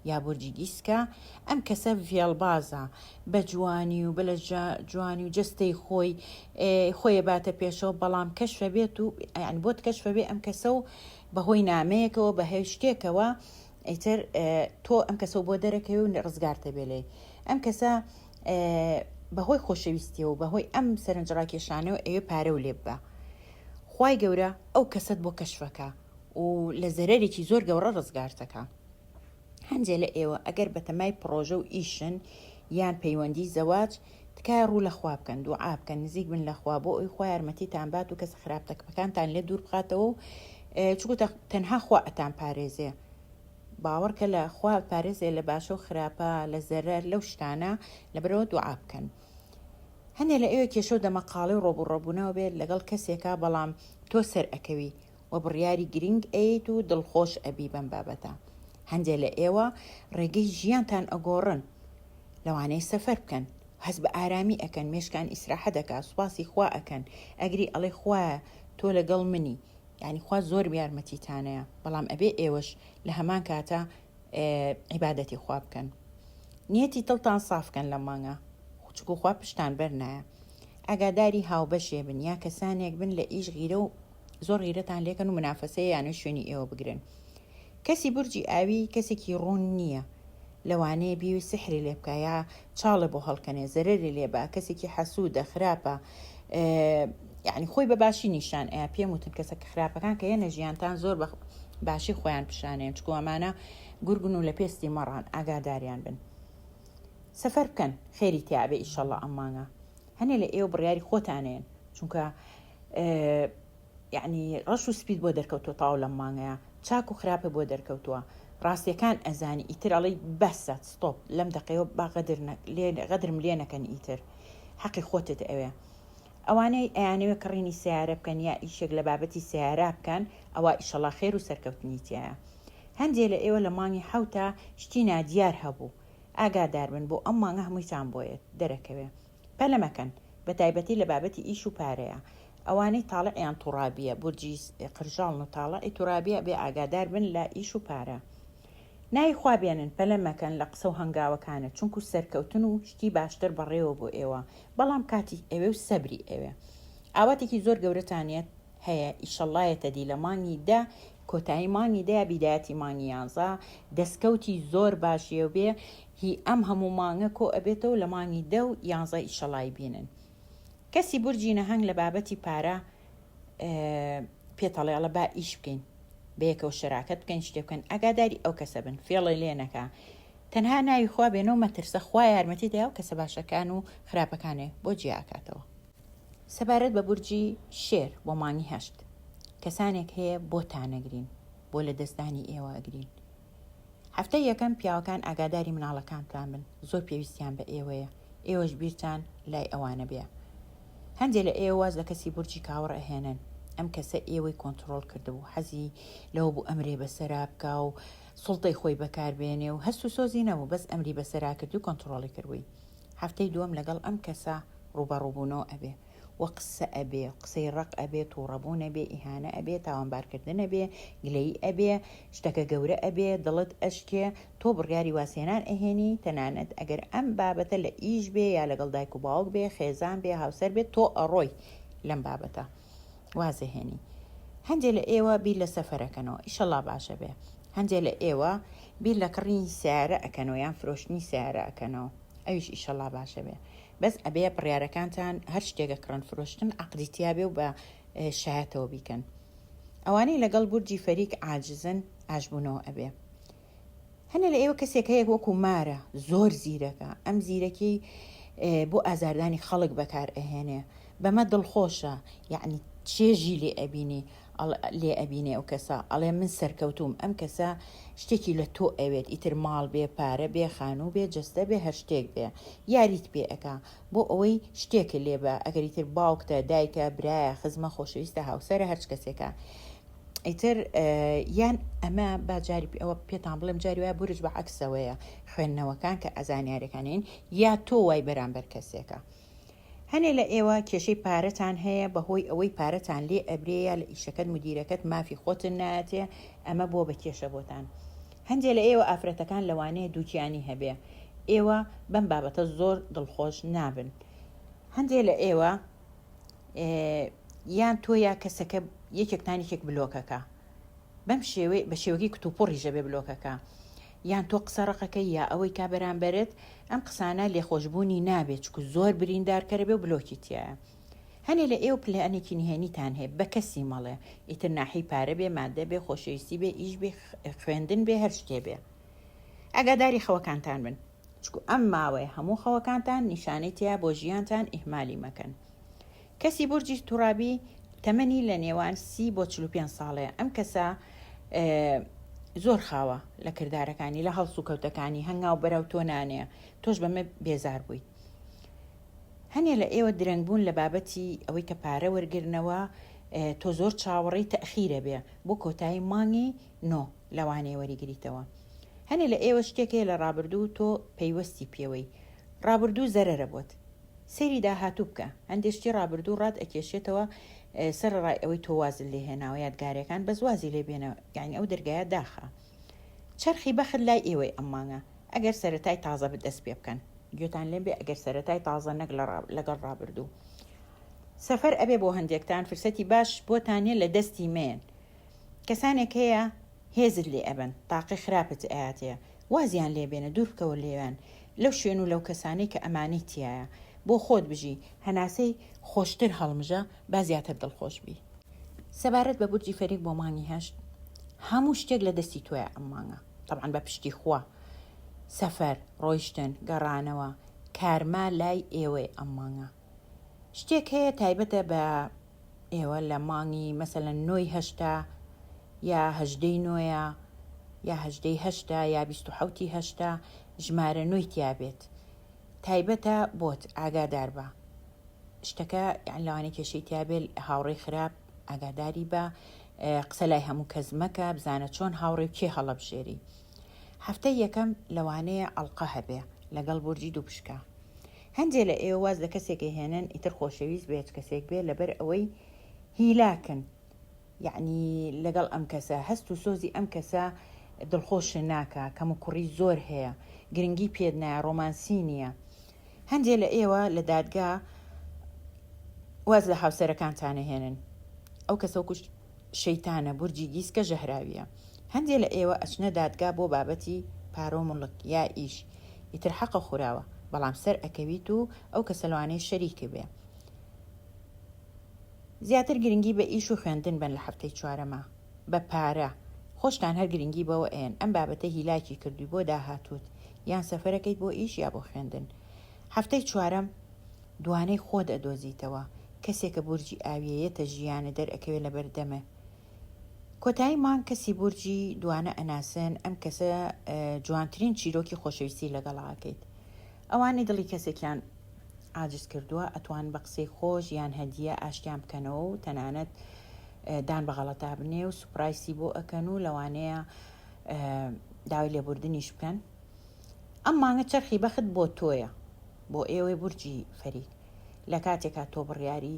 یا بورجی گیسکە ئەم کەسە ڤێڵبازە بە جوانی و بە جوانی و جەستەی خۆی خۆی باتە پێشەوە بەڵام کەشفە بێت و یعنی بۆت کەشفە بێ ئەم کەسە و بەهۆی نامەیەکەوە بە هەر شتێکەوە. ئیتر تۆ ئەم کەسە بۆ دەرەکەوی و ڕزگارتە بێ لێی. ئەم کەسە بەهۆی خۆشەویستیەوە بەهۆی ئەم سەرنجڕاکێشانەوە ئەوێ پارە و لێ ببا. خوای گەورە ئەو کەسەت بۆ کەشفەکا و لە زەرەرێکی زۆر گەوڕە ڕزگارتەکا. هەندێ لە ئێوە ئەگەر بەتەمای پڕۆژە و ئیشن یان پەیوەندی زەواج تکایە ڕوو لە خوا بکەن دوعا بکەن نزیک بن لە خوا بۆ ئەوی خوا یارمەتیتان بات و کەسە خراپتەکەکانتان لێ دوور بخاتەوە و چونکو تەنها خوا ئەتان پارێزێ باوەڕکە لە خوا پارێزێ لە باشە و خراپە لە زەرەر لەو شتانە لەبەرەوە دوعا بکەن هەندێک لە ئێوە کێشە و دەمەقاڵێ و ڕۆبوڕۆبوونەوە بێت لەگەڵ کەسێکا بەڵام تۆ سەر ئەکەوی و بڕیاری گرینگ ئەیەیت و دڵخۆش ئەبی بەم بابەتە. هەندێ لە ئێوە ڕێگەی ژیانتان ئەگۆڕن. لەوانەیە سەفەر بکەن. هەست بە ئارامی ئەکەن، مێشکان ئیسراحە دەکا، سوپاسی خوا ئەکەن، ئەگری ئەڵێ خوایە تۆ لەگەڵ منی. یانی خوا زۆر یارمەتیتانەیە، بەڵام ئەبێ ئێوەش لە هەمان کاتا عیبادەتی خوا بکەن. نیەتی دڵتان ساف کەن لەم مانگە. چونکو خوا پشتان بەر نایە. ئاگاداری هاوبەشێ بن یا کەسانێک بن لە ئیش غیرە و زۆر غیرەتان لێکەن و منافەسەیە یانە شوێنی ئێوە بگرن کەسی بورجی ئاوی کەسێکی ڕوون نییە لەوانەیە بیوی سحری لێ بکە یا چاڵێ بۆ هەڵکەنێ زەرەری لێ بە کەسێکی حەسوودە خراپە یعنی خۆی بە باشی نیشان ئەیا پێم وتن کەسە کە خراپەکان کە یەنە ژیانتان زۆر بە باشی خۆیان پیشانێن چکو ئەمانە گورگن و لە پێستی مەڕان ئاگاداریان بن سەفەر بکەن خێری تیاابێ ئیشەڵا ئەم مانگە هەنێ لە ئێوە بڕیاری خۆتانێن چونکە یەعنی ڕەش و سپیت بۆ دەرکەوتووە تەواو لەم مانگەیا چاک و خراپە بۆ دەرکەوتووە ڕاستیەکان ئەزانی ئیتر ئەڵێی بەسە stop لەم دەقەیەوە با غەدر لێ غەدرم لێ نەکەن ئیتر حەقی خۆتت ئەوێ ئەوانەی ئەیانەوێ کڕینی سەیارە بکەن یا ئیشێک لە بابەتی سەیارە بکەن ئەوا ئیشەڵا خێر و سەرکەوتنی تیایە هەندێ لە ئێوە لە مانگی حەوتا شتی نادیار هەبوو ئاگاداربن بۆ ئەم مانگە هەموویتان بۆیەت دەرەکەوێ پەلە مەکەن بەتایبەتی لە بابەتی ئیش و پارەیا ئەوانەی تاڵعیان توڕابیە بورجی قرژاڵن و تاڵعی تورابیە ئەبێ ئاگادار بن لە ئیش و پارە ناوی خوا بێنن پەلە مەکەن لە قسە و هەنگاوەکانت چونکو سەرکەوتن و شتی باشتر بەڕێوە بۆ ئێوە بەڵام کاتی ئەوێ و سەبری ئەوێ ئاواتێکی زۆر گەورەتان هەیە ئیشەڵا یەتە دی لە مانگی دە کۆتایی مانگی دە یا بیدایەتی مانگی یانزە دەسکەوتی زۆر باش یەو بێ هی ئەم هەموو مانگە کۆ ئەبێتەوە لە مانگی دە و یانزە ئیشەڵای بینن کەسی بورجی نەهەنگ لە بابەتی پارە پێتەڵێ ئەڵێ با ئیش بکەین بەیەکەوە شەراکەت بکەین شتێ بکەن ئاگاداری ئەو کەسە بن فێڵێ لێ نەکا تەنها ناوی خوا بێنەوە مەترسە خوا یارمەتی دەیا و کەسە باشەکان و خراپەکانێ بۆ جیاکاتەوە. سەبارەت بە بورجی شێر بۆ مانگی هەشت کەسانێک هەیە بۆتان ئەگرین بۆ لە دەستدانی ئێوە ئەگرین هەفتەی یەکەم پیاوەکان ئاگاداری مناڵەکانتان بن زۆر پێویستیان بە ئێوەیە ئێوەش بیرتان لای ئەوانە بێ هەندێ لە ئێوە واز لە کەسی بورجی کاوڕ ئەهێنن ئەم کەسە ئێوەی کۆنتڕۆڵ کردبوو حەزی لەوە بوو ئەمرێ بەسەرا بکا و سوڵتەی خۆی بەکاربێنێ و هەست و سۆزی نەبوو بەس ئەمری بەسەرا کرد و کۆنتڕۆڵی کردبووی هەفتەی دووەم لەگەڵ ئەم کەسە ڕووبەڕووبوونەوە ئەبێ و قسە ئەبێ، قسەی ڕەق ئەبێ، تووڕەبوون ئەبێ، ئیهانە ئەبێ، تاوانبارکردن ئەبێ، گلەیی ئەبێ، شتەکە گەورە ئەبێ، دڵت ئەشکێ، تۆ بڕیاری وازهێنان ئەهێنی، تەنانەت ئەگەر ئەم بابەتە لە ئیش بێ یا لەگەڵ دایک و باوک بێ، خێزان بێ، هاوسەر بێ، تۆ ئەڕۆی لەم بابەتە وازەهێنی. هەندێ لە ئێوە بیر لە سەفەر ئەکەنەوە، ئیشەڵا باشە بێ. هەندێ لە ئێوە بیر لە کڕینی سەیارە ئەکەنەوە یان فرۆشتنی سەیارە ئەکەنەوە، ئەویش ئیشەڵا باشە بێ. بەس ئەبێ بڕیارەکانتان هەر شتێک ئەکڕن فرۆشتن عەقدی تیابێ و بە شایەتەوە بیکەن. ئەوانەی لەگەڵ بورجی فەریک عاجزن ئاشبوونەوە ئەبێ. هەنێ لە ئێوە کەسێک هەیە وەکو مارە زۆر زیرەکە ئەم زیرەکی بۆ ئازاردانی خەڵک بەکار ئەهێنێ بەمە دڵخۆشە یعنی چێژی لێ ئەبینی لێ ئەبینێ ئەو کەسە ئەڵێ من سەرکەوتووم ئەم کەسە شتێکی لە تۆ ئەوێت ئیتر ماڵ بێ پارە بێ خانوو بێ جەستە بێ هەر شتێک بێ یاریت پێ ئەکا بۆ ئەوەی شتێکت لێ بە ئەگەر ئیتر باوکتە دایکە برایە خزمە خۆشەویستە هاوسەرە هەرچ کەسێکە ئیتر یان ئەمە با جاری ئەوە پێتان بڵێم جاری وایە بورج بە عەکسەوەیە خوێندنەوەکان کە ئەزانیارەکانین یا تۆ وای بەرامبەر کەسێکە هەنێ لە ئێوە کێشەی پارەتان هەیە بەهۆی ئەوەی پارەتان لێ ئەبرێ یا لە ئیشەکەت مدیرەکەت مافی خۆتن نایەتێ ئەمە بووە بە کێشە بۆتان هەندێ لە ئێوە ئافرەتەکان لەوانەیە دووگیانی هەبێ ئێوە بەم بابەتە زۆر دڵخۆش نابن هەندێ لە ئێوە یان تۆ یا کەسەکە یەکێکتان یەکێک بلۆکەکە. بەم شێوەی بە شێوەکەی کتوپڕیش ئەبێ بلۆکەکە یان تۆ قسە ڕەقەکەی یا ئەوەی کا بەرامبەرت ئەم قسانە لێخۆشبوونی نابێ چکو زۆر بریندارکەرە بێ و بلۆکی تیایە هەنێ لە ئێوە پلانێکی نهێنیتان هەیە بە کەسی مەڵێ ئیتر ناحی پارە بێ مادە بێ خۆشەویستی بێ ئیش بێ خوێندن بێ هەر شتێ بێ ئاگاداری خەوەکانتان بن چکو ئەم ماوەیە هەموو خەوەکانتان نیشانەی تیا بۆ ژیانتان ئیهمالی مەکەن کەسی بورجی تورابی تەمەنی لە نێوان سی بۆ 45 ساڵەیە ئەم کەسە زۆر خاوە لە کردارەکانی لە هەڵسوکەوتەکانی هەنگاو بەرەو تۆ نانێ تۆش بەمە بێزار بوویت هەنێ لە ئێوە درەنگ بوون لە بابەتی ئەوەی کە پارە وەرگرنەوە تۆ زۆر چاوەڕێی تەئخیرە بێ بۆ کۆتایی مانگی نۆ لەوانەیە وەریگریتەوە هەنێ لە ئێوە شتێک هەیە لە ڕابردوو تۆ پەیوەستی پێوەی ڕابردوو زەرەرە بۆت سەیری داهاتوو بکە هەندێ شتی ڕابردوو ڕات ئەکێشێتەوە سەرەڕای ئەوەی تۆ وازت لێ هێناوە یادگارەکان بەس وازی لێ بێنە یعنی ئەو دەرگایە داخە چەرخی بەخت لای ئێوەی ئەم مانگە ئەگەر سەرەتای تازە دەست پێ بکەن گوێتان لێم بێ ئەگەر سەرەتای تازە نەک لەگەڵ ڕابردوو سەفەر ئەبێ بۆ هەندێکتان فرسەتی باش بۆتان نیە لە دەستی مەیەن کەسانێک هەیە هێزت لێ ئەبەن تاقی خراپت ئەیاتێ وازیان لێ بێنە دوور بکەوە لێیان لەو شوێن و لەو کەسانەی کە ئەمانەی تیایە بۆ خۆت بژی هەناسەی خۆشتر هەڵمژە با زیاتر دڵخۆش بی. سەبارەت بە بورجی فەریق بۆ مانگی هەشت هەموو شتێک لە دەستی تۆیە ئەم مانگە تەبعەن بە پشتی خوا سەفەر ڕۆیشتن گەڕانەوە کارما لای ئێوەی ئەم مانگە شتێک هەیە تایبەتە بە ئێوە لە مانگی مەسەلەن نۆی هەشتا یا هەژدەی نۆیە یا هەژدەی هەشتا یا 27 هەشتا ژمارە نۆی تیا بێت تایبەتە بۆت ئاگادار بە شتەکە یان لەوانەیە کێشەی تیا بێت هاوڕێی خراپ ئاگاداری بە قسە لای هەموو کەس مەکە بزانە چۆن هاوڕێ و کێ هەڵەبژێری هەفتەی یەکەم لەوانەیە ئەڵقە هەبێ لەگەڵ بورجی دوو پشکە هەندێ لە ئێوە واز لە کەسێک ئەهێنن ئیتر خۆشەویست بێ هەچ کەسێک بێ لەبەر ئەوەی هیلاکن یەعنی لەگەڵ ئەم کەسە هەست و سۆزی ئەم کەسە دڵخۆشت ناکا کەم و کوڕی زۆر هەیە گرنگی پێت نایە ڕۆمانسی نییە هەندێ لە ئێوە لە دادگا واز لە هاوسەرەکانتان ئەهێنن ئەو کەسە وەکو شەیتانە بورجی گیسکە ژەهراویە هەندێ لە ئێوە ئەچنە دادگا بۆ بابەتی پارە و موڵک یا ئیش ئیتر حەقە خوراوە بەڵام سەر ئەکەویت و ئەو کەسە لەوانەیە شەریکت بێ زیاتر گرنگی بە ئیش و خوێندن بەن لە هەفتەی چوارەما بە پارە خۆشتان هەر گرنگی بەوە ئەیەن ئەم بابەتە هیلاکی کردوی بۆ داهاتوت یان سەفەرەکەیت بۆ ئیش یا بۆ خوێندن هەفتەی چوارەم دوانەی خۆت ئەدۆزیتەوە کەسێکە بورجی ئاویە یەتە ژیانت دەرئەکەوێ لەبەر دەمت کۆتایی مانگ کەسی بورجی دوانە ئەناسن ئەم کەسە جوانترین چیرۆکی خۆشەویستی لەگەڵا ئەکەیت ئەوانەی دڵی کەسێکیان عاجز کردووە ئەتوان بە قسەی خۆش یان هەدیە ئاشتیان بکەنەوە و تەنانەت دان بە غەڵەتا بنێ و سوپرایسی بۆ ئەکەن و لەوانەیە داوای لێبوردنیش بکەن ئەم مانگە چەرخی بەخت بۆ تۆیە بۆ ئێوەی بورجی فەریک لە کاتێکا تۆ بڕیاری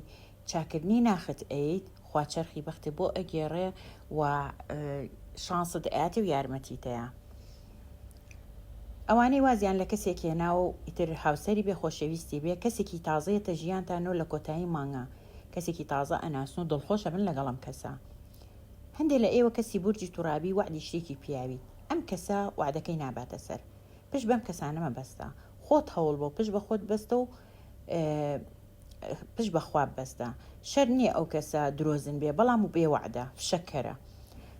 چاکردنی ناخت ئەیت خوا چەرخی بەختت بۆ ئەگێڕێ و شانست ئەیاتێ و یارمەتیتەیە ئەوانەی وازیان لە کەسێک هێناوە و ئیتر هاوسەری بێ خۆشەویستی بێ کەسێکی تازەیەتە ژیانتان و لە کۆتایی مانگا کەسێکی تازە ئەناسن و دڵخۆشە بن لەگەڵ ئەم کەسە هەندێ لە ئێوە کەسی بورجی تورابی وەعدی شتێکی پیاویت ئەم کەسە وەعدەکەی ناباتە سەر پشت بەم کەسانە مەبەستە خۆت هەوڵ بۆ پشت بە خۆت بەستە و پشت بە خوا ببەستە شەرت نییە ئەو کەسە درۆزن بێ بەڵام و بێ وەعدە فشەکەرە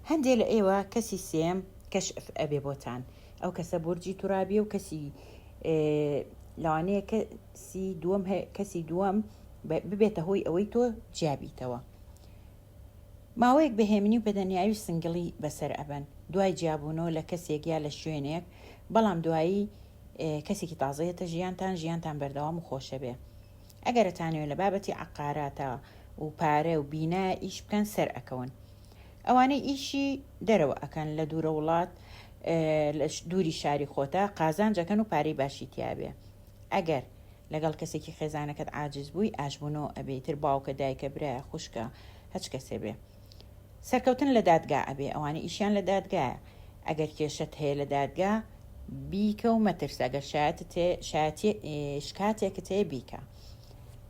هەندێ لە ئێوە کەسی سێم کەشف ئەبێ بۆتان ئەو کەسە بورجی تورابیە و کەسی لەوانەیە کەسی دووەم کەسی دووەم ببێتە هۆی ئەوەی تۆ جیابیتەوە ماوەیەک بە هێمنی و بەدەنیاوی سنگڵی بەسەر ئەبەن دوای جیابوونەوە لە کەسێک یا لە شوێنێک بەڵام دوایی کەسێکی تازە یەتە ژیانتان ژیانتان بەردەوام و خۆشەبێ ئەگەر ئەتانەوێ لە بابەتی عەقاراتا و پارە و بینا ئیش بکەن سەر ئەکەون ئەوانەی ئیشی دەرەوە ئەکەن لە دوورە وڵات لە دووری شاری خۆتە قازانج ئەکەن و پارەی باشی تیابێ ئەگەر لەگەڵ کەسێکی خێزانەکەت عاجز بووی ئاشبوونەوە ئەبێ ئیتر باوکە دایکە برایە خوشکە هەچ کەسێ بێ سەرکەوتن لە دادگا ئەبێ ئەوانە ئیشیان لە دادگایە ئەگەر کێشەت هەیە لە دادگا بیکە و مەترسە گەر شایەتت هەیە شایەتی شکاتێکت هەیە بیکە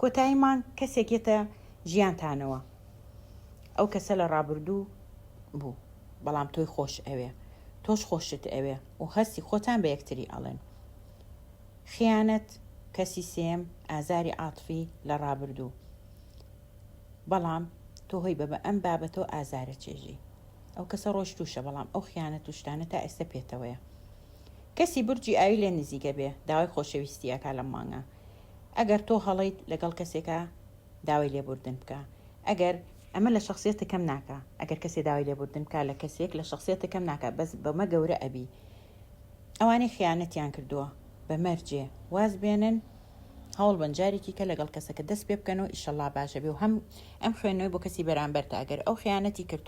کۆتایی مانگ کەسێک یەتە ژیانتانەوە ئەو کەسە لە ڕابردوو بوو. بەڵام تۆی خۆش ئەوێ تۆش خۆشت ئەوێ و هەستی خۆتان بە یەکتری ئەڵێن. خیانەت، کەسی سێیەم، ئازاری عاتفی لە ڕابردوو. بەڵام تۆ هۆی بە بە ئەم بابەتەوە ئازارە چێژی. ئەو کەسە ڕۆشتووشە بەڵام ئەو خیانەت و شتانە تا ئێستە پێتەوەیە. کەسی بورجی ئاوی لێ نزیکە بێ داوای خۆشەویستی ئەکا لەم مانگە. ئەگەر تۆ هەڵەیت لەگەڵ کەسێکا داوای لێبوردن بکە. ئەگەر ئەمە لە شەخسیەتت کەم ناکا ئەگەر کەسێ داوای لێبوردن بکا لە کەسێک لە شەخسیەتت کەم ناکا بەس بەمە گەورە ئەبی. ئەوانەی خیانەتیان کردووە بە مەرجێ واز بێنن هەوڵبەن جارێکی کە لەگەڵ کەسەکە دەست پێ بکەن و ئیشەڵا باشە بێ و هەم ئەم خوێندنەوەی بۆ کەسی بەرامبەرتە ئەگەر ئەو خیانەتی کرد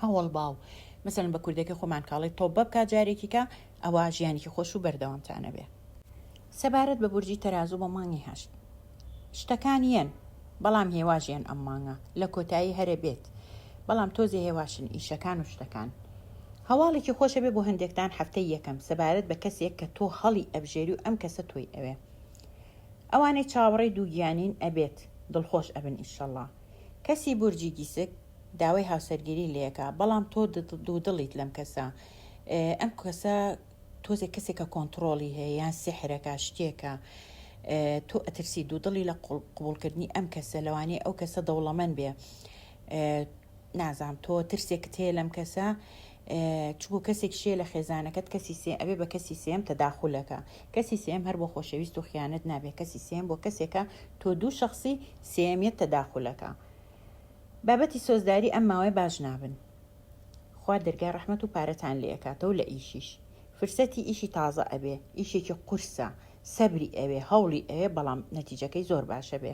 هەوڵ باو مەسەلەن بە کوردەکەی خۆمان کاڵی تۆبە بکا جارێکی کە ئەوە ژیانێکی خۆش و بەردەوامتانە بێ. سەبارەت بە بورجی تەرازوو بۆ مانگی هەشت شتەکان یەن بەڵام هێواش یەن ئەم مانگە لە کۆتایی هەرە بێت بەڵام تۆزێ هێواشن ئیشەکان و شتەکان هەواڵێکی خۆشە بێ بۆ هەندێکتان هەفتەی یەکەم سەبارەت بە کەسێک کە تۆ هەڵی ئەبژێری و ئەم کەسە تۆی ئەوێ ئەوانەی چاوەڕێی دووگیانین ئەبێت دڵخۆش ئەبن ئیشەڵا کەسی بورجی گیسک داوای هاوسەرگیری لێکا بەڵام تۆ دوودڵیت لەم کەسە ئەم کەسە تۆزێک کەسێکە کۆنتڕۆڵی هەیە یان سیحرەکە شتێکە تۆ ئەترسی دوودڵی لە قبوڵکردنی ئەم کەسە لەوانەیە ئەو کەسە دەوڵەمەند بێ نازام تۆ ترسێکت هەیە لەم کەسە چکو کەسێک شێ لە خێزانەکەت کەسی سێ ئەبێ بە کەسی سێم تەداخولەکە کەسی سێم هەر بۆ خۆشەویست و خیانەت نابێ کەسی سێم بۆ کەسێکە تۆ دوو شخصی سێمیت تەداخولەکە بابەتی سۆزداری ئەم ماوەیە باش نابن خوا دەرگای ڕەحمەت و پارەتان لێ ئەکاتەوە لە ئیشیش فرسەتی ئیشی تازە ئەبێ ئیشێکی قورسە سەبری ئەوێ هەوڵی ئەوێ بەڵام نەتیجەکەی زۆر باشە بێ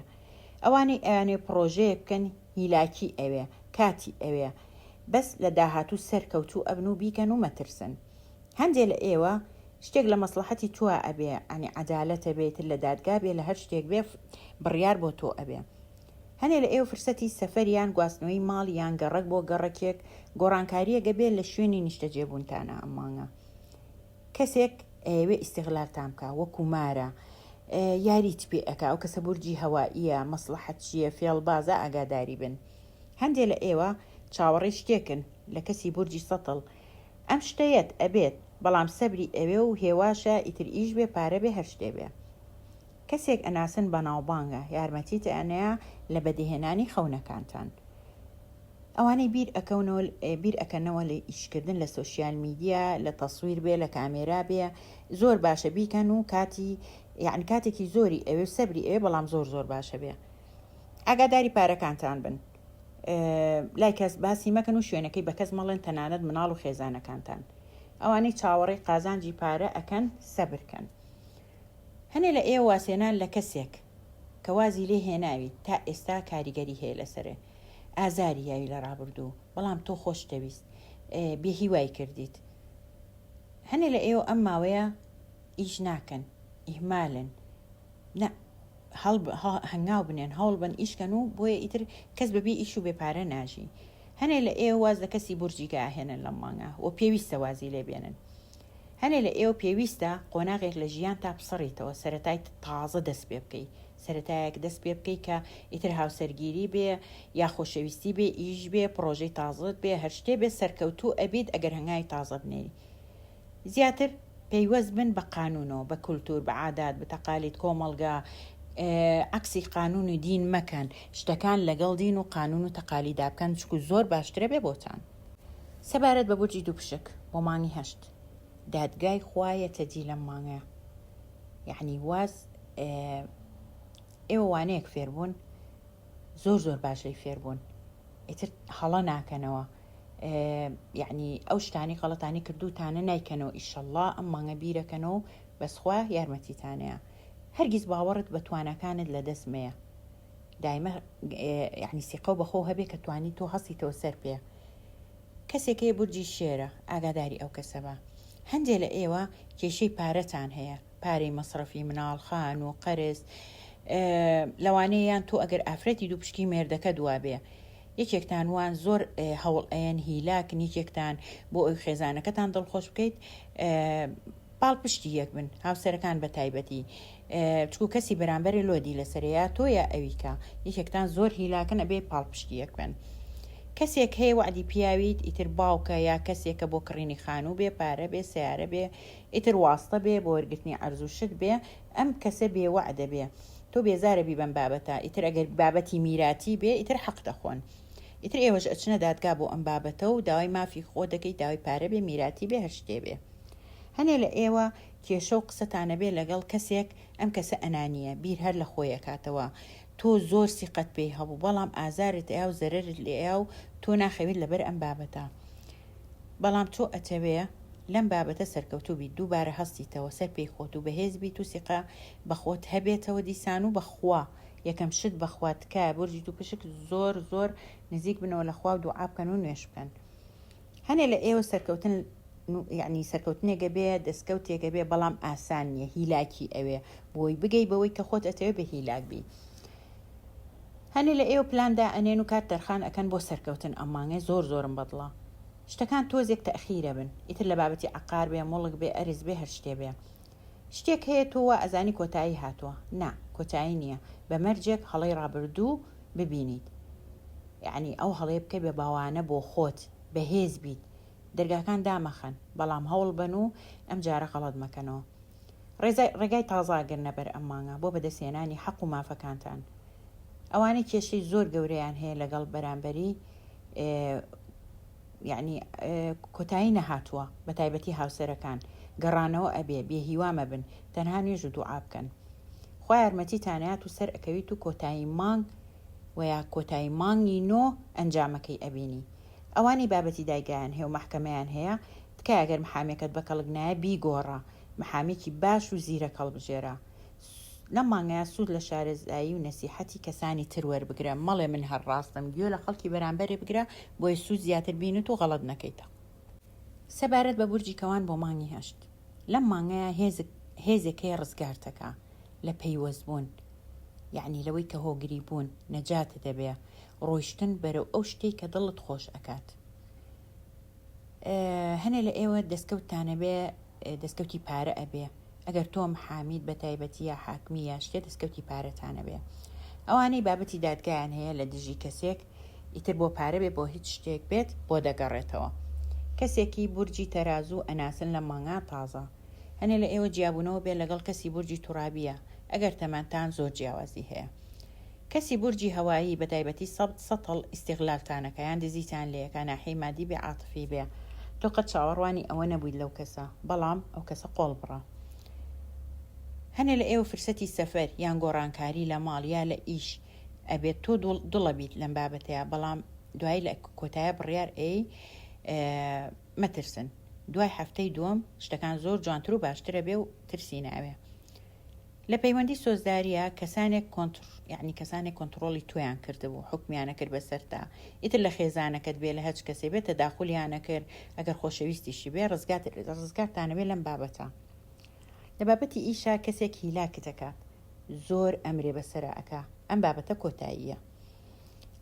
ئەوانەی ئەیانەوێ پڕۆژەیەک بکەن هیلاکی ئەوێ کاتی ئەوێ بەس لە داهاتوو سەرکەوتوو ئەبن و بیکەن و مەترسن هەندێ لە ئێوە شتێک لە مەسڵەحەتی تۆا ئەبێ یانی عەدالەتە بێ تر لە دادگا بێ لە هەر شتێک بێ بڕیار بۆ تۆ ئەبێ هەنێ لە ئێوە فرسەتی سەفەر یان گواستنەوەی ماڵ یان گەڕەک بۆ گەڕەکێک گۆڕانکارییەک ئەبێ لە شوێنی نیشتەجێبوونتانا ئەم مانگە کەسێک ئەیەوێ ئیستیغلالتان بکا وەکو مارە یاریت پێ ئەکا ئەو کەسە بورجی هەوائیە مەسڵەحەتچیە فێڵبازە ئاگاداری بن هەندێ لە ئێوە چاوەڕێی شتێکن لە کەسی بورجی سەتڵ ئەم شتە یەت ئەبێت بەڵام سەبری ئەوێ و هێواشە ئیتر ئیش بێ پارە بێ هەر شتێ بێ کەسێک ئەناسن بەناوبانگە یارمەتیت ئەنەیا لە بەدیهێنانی خەونەکانتان ئەوانەی بیر ئەکەونەوە بیر ئەکەنەوە لە ئیشکردن لە social media لە تەسویر بێ لە کامێرا بێ زۆر باشە بیکەن و کاتی یعنی کاتێکی زۆری ئەوێ و سەبری ئەوێ بەڵام زۆر زۆر باشە بێ ئاگاداری پارەکانتان بن لای کەس باسی مەکەن و شوێنەکەی بە کەس مەڵێن تەنانەت مناڵ و خێزانەکانتان ئەوانەی چاوەڕێی قازانجی پارە ئەکەن سەبرکەن هەنێ لە ئێوە وازهێنان لە کەسێک کە وازی لێ هێناویت تا ئێستا کاریگەری هەیە لەسەرێ ئازاری یاوی لە ڕابردوو بەڵام تۆ خۆشتەویست بێ هیوای کردیت هەنێ لە ئێوە ئەم ماوەیە ئیش ناکەن ئیهمالن نا هەڵ هەنگاو بنێن هەوڵ بن ئیشکەن و بۆیە ئیتر کەس بەبێ ئیش و بێ پارە ناژی هەنێ لە ئێوە واز لە کەسی بورجی گا ئەهێنن لەم مانگە و پێویستە وازی لێ بێنن هەنێ لە ئێوە پێویستە قۆناغێک لە ژیانتا بسڕیتەوە سەرەتای تازە دەست پێ بکەی سەرەتایەک دەست پێ بکەی کە ئیتر هاوسەرگیری بێ یا خۆشەویستی بێ ئیش بێ پڕۆژەی تازەت بێ هەر شتێ بێ سەرکەوتوو ئەبیت ئەگەر هەنگاوی تازە بنێی زیاتر پەیوەست بن بە قانونەوە، بە کولتور، بە عادات، بە تەقالید، کۆمەڵگا، عەکسی قانون و دین مەکەن، شتەکان لەگەڵ دین و قانون و تەقالیدا بکەن چونکو زۆر باشترە بێ بۆتان. سەبارەت بە بورجی دووپشک بۆ مانگی هەشت دادگای خوا یەتە دی لەم مانگە یەعنی واز ئێوە وانەیەک فێربوون زۆر زۆر باش لێی فێربوون ئیتر هەڵە ناکەنەوە یعنی ئەو شتانی غەڵەتانی کردوتانە نایکەنەوە ئیشەڵڵا ئەم مانگە بیرەکەنەوە بەس خوا یارمەتیتانەیە هەرگیز باوەڕت بە تواناکانت لە دەست مەیە دایمە یعنی سیقە و بەخۆ هەبێ کە توانی تۆ هەستیتەوە سەر پێ کەسێک هەیە بورجی شێرە ئاگاداری ئەو کەسە بە هەندێ لە ئێوە کێشەی پارەتان هەیە پارەی مەسرەفی مناڵ خانوو قەرز لەوانەیە یان تۆ ئەگەر ئافرەتی دووپشکی مێردەکەت وابێ یەکێکتان وان زۆر هەوڵ ئەیەن هیلاکن یەکێکتان بۆ ئەوی خێزانەکەتان دڵخۆش بکەیت پاڵپشتی یەک بن هاوسەرەکان بە تایبەتی چکو کەسی بەرامبەرێ لۆدی لەسەرە یا تۆ یا ئەویکە یەکێکتان زۆر هیلاکن ئەبێ پاڵپشتی یەک بن. کەسێک هەیە وەعدی پیاویت ئیتر باوکە یا کەسێکە بۆ کڕینی خانوو بێ پارە بێ سەیارە بێ ئیتر واستە بێ بۆ وەرگرتنی عەرز و شت بێ ئەم کەسە بێ وەعدە بێ تۆ بێزارە بی بەم بابەتە ئیتر ئەگەر بابەتی میراتی بێ ئیتر حەق دەخۆن ئیتر ئێوەش ئەچنە دادگا بۆ ئەم بابەتە و داوای مافی خۆ دەکەی داوای پارە بێ میراتی بێ هەر شتێ بێ هەنێ لە ئێوە کێشە و قسەتان ئەبێ لەگەڵ کەسێک ئەم کەسە ئەنانیە بیر هەر لە خۆی ئەکاتەوە تۆ زۆر سیقەت پێی هەبوو بەڵام ئازارت ئەیا و زەرەرت لێ ئەیا و تۆ ناخەویت لەبەر ئەم بابەتە بەڵام تۆ ئەتەوێ لەم بابەتە سەرکەوتوو بیت دووبارە هەستیتەوە سەر پێی خۆت و بەهێز بیت و سیقە بەخۆت هەبێتەوە دیسان و بەخوا یەکەم شت بەخوا تکایە بورجی دووپشک زۆر زۆر نزیک بنەوە لەخوا و دوعا بکەن و نوێژ بکەن هەنێ لە ئێوە سەرکەوتن یعنی سەرکەوتنێک ئەبێ دەستکەوتێک ئەبێ بەڵام ئاسان نییە هیلاکی ئەوێ بۆی بگەی بەوەی کە خۆت ئەتەوێ بە هیلاک بی هەنێ لە ئێوە پلان دائەنێن و کات تەرخان ئەکەن بۆ سەرکەوتن ئەم مانگەی زۆر زۆرم بەدڵە شتەکان تۆزێک تەئخیرە بن ئیتر لە بابەتی عەقار بێ موڵک بێ ئەرز بێ هەر شتێ بێ شتێک هەیە تۆ وا ئەزانی کۆتایی هاتووە نا کۆتایی نییە بە مەرجێک هەڵەی ڕابردوو ببینیت یەعنی ئەو هەڵەیە بکەی بە باوانە بۆ خۆت بەهێز بیت دەرگاکان دامەخەن بەڵام هەوڵ بەن و ئەم جارە غەڵەت مەکەنەوە ڕێگای تازە ئەگرنە بەر ئەم مانگە بۆ بەدەست هێنانی حەق و مافەکانتان ئەوانەی کێشەی زۆر گەورەیان هەیە لەگەڵ بەرامبەری یعنی کۆتایی نەهاتووە بە تایبەتی هاوسەرەکان گەڕانەوە ئەبێ بێ هیوا مەبن تەنها نوێژ و دوعا بکەن خوا یارمەتیتانەیات و سەر ئەکەویت و کۆتایی مانگ وە یا کۆتایی مانگی نۆ ئەنجامەکەی ئەبینی ئەوانەی بابەتی دایگایان هەیە و مەحکەمەیان هەیە تکایە گەر محامیەکەت بەکەڵک نایە بیگۆڕە محامیەکی باش و زیرەک هەڵبژێرە لەم مانگەیا سوود لە شارەزایی و نەسیحەتی کەسانی تر وەربگرە مەڵێ من هەر ڕاستم گوێ لە خەڵکی بەرامبەرێ بگرە بۆیە سوود زیاتر بینت و غەڵەت نەکەیتە. سەبارەت بە بورجی کەوان بۆ مانگی هەشت لەم مانگەیا هێزک هێزێک هەیە ڕزگارتەکا لە پەیوەست بوون یەعنی لەوەی کە هۆگری بوون نەجاتت ئەبێ ڕۆیشتن بەرەو ئەو شتەی کە دڵت خۆش ئەکات هەنێ لە ئێوە دەستکەوتتان ئەبێ دەستکەوتی پارە ئەبێ ئەگەر تۆ محامیت بە تایبەتی یا حاکمی یا شتێ دەستکەوتی پارەتان ئەبێ ئەوانەی بابەتی دادگایان هەیە لە دژی کەسێک ئیتر بۆ پارە بێ بۆ هیچ شتێک بێت بۆ دەگەڕێتەوە کەسێکی بورجی تەرازوو ئەناسن لە مانگا تازە هەنێ لە ئێوە جیابوونەوە بێ لەگەڵ کەسی بورجی تورابیە ئەگەر تەمەنتان زۆر جیاوازی هەیە کەسی بورجی هەوایی بەتایبەتی سەبت سەتڵ ئیستیغلالتانەکا یان دزیتان لێیەکا ناحیەی مادی بێ عاتفی بێ تۆ قەت چاوەڕوانی ئەوە نەبوویت لەو کەسە بەڵام ئەو کەسە قۆڵ بڕە هەنێ لە ئێوە فرسەتی سەفەر یان گۆڕانکاری لە ماڵ یا لە ئیش ئەبێت تۆ دوڵە بیت لەم بابەتەیە بەڵام دوایی لە کۆتایە بڕیار ئەی مەترسن دوای هەفتەی دووەم شتەکان زۆر جوانتر و باشترە بێ و ترسی ناوێ لە پەیوەندی سۆزدارییا کەسانێک کۆنتڕ یەعنی کەسانێک کۆنتڕۆڵی تۆیان کردبوو حوکمیان ئەکرد بەسەرتا ئیتر لە خێزانەکەت بێ لە هەچ کەسێ بێ تەداخولیان ئەکرد ئەگەر خۆشەویستیشی بێ ڕزگات ڕزگارتان ئەبێ لەم بابەتە لە بابەتی ئیشا کەسێک هیلاکت ئەکات زۆر ئەمرێ بەسەرا ئەکا ئەم بابەتە کۆتاییە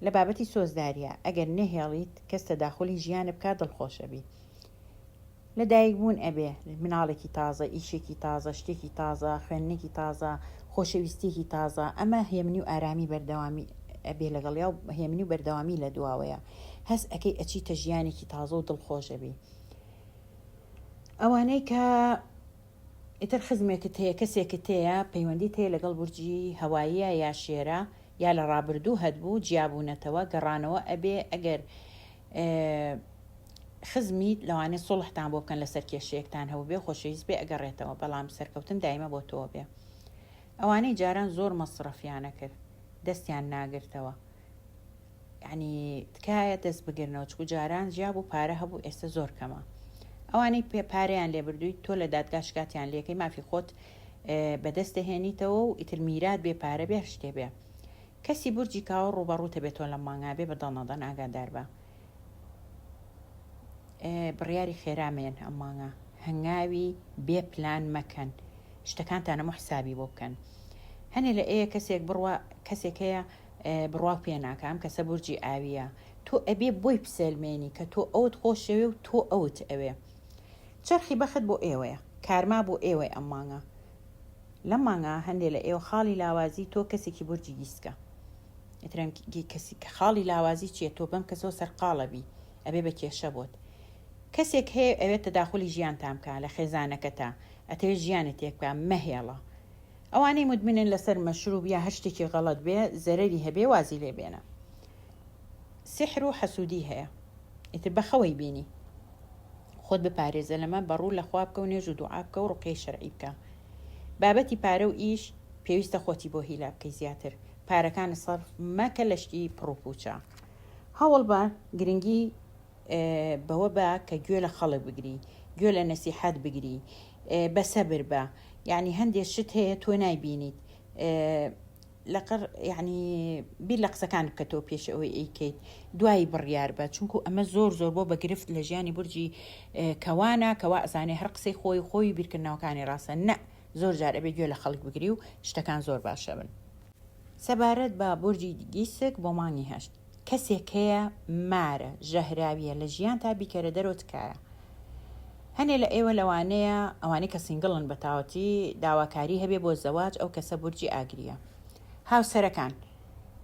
لە بابەتی سۆزدارییا ئەگەر نەهێڵیت کەس تەداخولی ژیانت بکات دڵخۆش ئەبی لە دایک بوون ئەبێ مناڵێکی تازە، ئیشێکی تازە، شتێکی تازە، خوێندنێکی تازە، خۆشەویستیەکی تازە، ئەمە هێمنی و ئارامی بەردەوامی ئەبێ لەگەڵیا و هێمنی و بەردەوامی لە دواوەیە هەست ئەکەی ئەچیتە ژیانێکی تازە و دڵخۆش ئەبی. ئەوانەی کە ئیتر خزمێکت هەیە کەسێکت هەیە پەیوەندیت هەیە لەگەڵ بورجی هەواییە یا شێرە یا لە ڕابردوو هەتبوو جیابوونەتەوە گەڕانەوە ئەبێ ئەگەر خزمیت لەوانەیە سوڵحتان بۆ بکەن لەسەر کێشەیەکتان هەبووبێ خۆشەویست بێ ئەگەڕێتەوە بەڵام سەرکەوتن دایمە بۆ تۆ بێ ئەوانەی جاران زۆر مەسڕەفیانە کرد دەستیان ناگرتەوە یعنی تکایە دەست بگرنەوە چکو جاران جیا بوو پارە هەبوو ئێستا زۆر کەمە ئەوانەی پێ پارەیان لێ بردووی تۆ لە دادگا شکاتیان لەکەی مافی خۆت بەدەست دەهێنیتەوە و ئیتر میرات بێ پارە بێ شتێ بێ کەسی بورجی کاوە ڕووبەڕووتە بێتەوە لەم مانگا بێ بە دەنەدەن ئاگادار بە بڕیاری خێرا مێن ئەم مانگە هەنگاوی بێ پلان مەکەن شتەکانتان هەموو حسابی بۆ بکەن هەنێ لە ئێ کەسێک بڕوا کەسێک هەیە بڕوا پێ ناکە ئەم کەسە بورجی ئاویە تۆ ئەبێ بۆی بسەلمێنی کە تۆ ئەوت خۆشەوێ و تۆ ئەوت ئەوێ چەرخی بەخت بۆ ئێوەیە کارما بۆ ئێوەی ئەم مانگە لەم مانگە هەندێ لە ئێوە خاڵی لاوازی تۆ کەسێکی بورجی گیسکە. ئیتر ئەم کەسی کە خاڵی لاوازی چییە تۆ بەم کەسەوە سەرقاڵە بی ئەبێ بە کێشە بۆت. کەسێک هەیە ئەوێت تەداخولی ژیانتان بکا لە خێزانەکەتا ئەتەوێت ژیانت تێک بکا مەهێڵە. ئەوانەی مدمنن لەسەر مەشروب یا هەر شتێکی غەڵەت بێ زەرەری هەبێ وازی لێ بێنە. سیحر و حەسودی هەیە ئیتر بەخەوەی بینی. خۆت بپارێزە لەمە بە ڕوو لە خوا بکە و نوێژ و دوعا بکە و ڕوقیەی شەرعی بکە. بابەتی پارە و ئیش پێویستە خۆتی بۆ هیلا بکەی زیاتر پارەکانت سەرف مەکە لە شتی پڕوپوچە. هەوڵبە گرنگی بەوە بە کە گوێ لە خەڵک بگری گوێ لە نەسیحەت بگری بەسەبر بە یعنی هەندێک شت هەیە تۆ نایبینیت لەقڕ یعنی بیر لە قسەکان بکەتەوە پێش ئەوەی ئەیکەیت دوایی بڕیار بە چونکو ئەمە زۆر زۆر بۆ بە گرفت لە ژیانی بورجی کەوانە کەوا ئەزانێ هەر قسەی خۆی خۆی بیرکردنەوەکانی ڕاستە نە زۆر جار ئەبێ گوێ لە خەڵک بگری و شتەکان زۆر باشە بن. سەبارەت بە بورجی گیسک بۆ مانگی هەشت کەسێک هەیە مارە ژەهراویە لە ژیانتا بیکەرە دەرەوە تکایە هەنێ لە ئێوە لەوانەیە ئەوانەی کە single ن بەتاوەتی داواکاری هەبێ بۆ زەواج ئەو کەسە بورجی ئاگریە هاوسەرەکان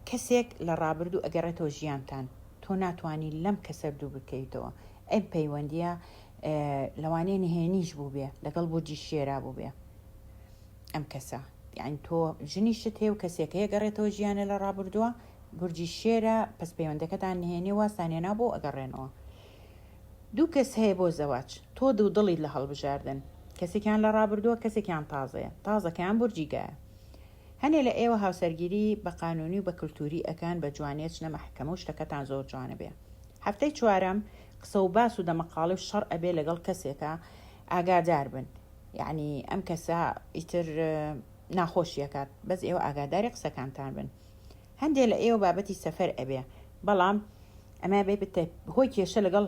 کەسێک لە ڕابردوو ئەگەڕێتەوە ژیانتان تۆ ناتوانی لەم کەسە دوور بکەویتەوە ئەم پەیوەندیە لەوانەیە نهێنیش بووبێ لەگەڵ بورجی شێرا بووبێ ئەم کەسە یعنی تۆ ژنیشت هەیە و کەسێک هەیە گەڕێتەوە ژیانە لە ڕابردووە بورجی شێرە پس پەیوەندەکەتان نهێنی وازتان هێنا بۆ ئەگەڕێنەوە دوو کەس هەیە بۆ زەواج تۆ دوو دڵیت لە هەڵبژاردن کەسێکیان لە ڕابردووە کەسێکیان تازەیە تازەکەیان بورجی گایە هەنێ لە ئێوە هاوسەرگیری بە قانونی و بە کلتوری ئەکەن بە جوانی ئەچنە مەحکەمە و شتەکەتان زۆر جوانە بێ هەفتەی چوارەم قسە و باس و دەمەقاڵێ و شەڕ ئەبێ لەگەڵ کەسێکا ئاگادار بن یەعنی ئەم کەسە ئیتر ناخۆشی ئەکات بەس ئێوە ئاگاداری قسەکانتان بن هەندێ لە ئێوە بابەتی سەفەر ئەبێ بەڵام ئەمە بێ بتە هۆی کێشە لەگەڵ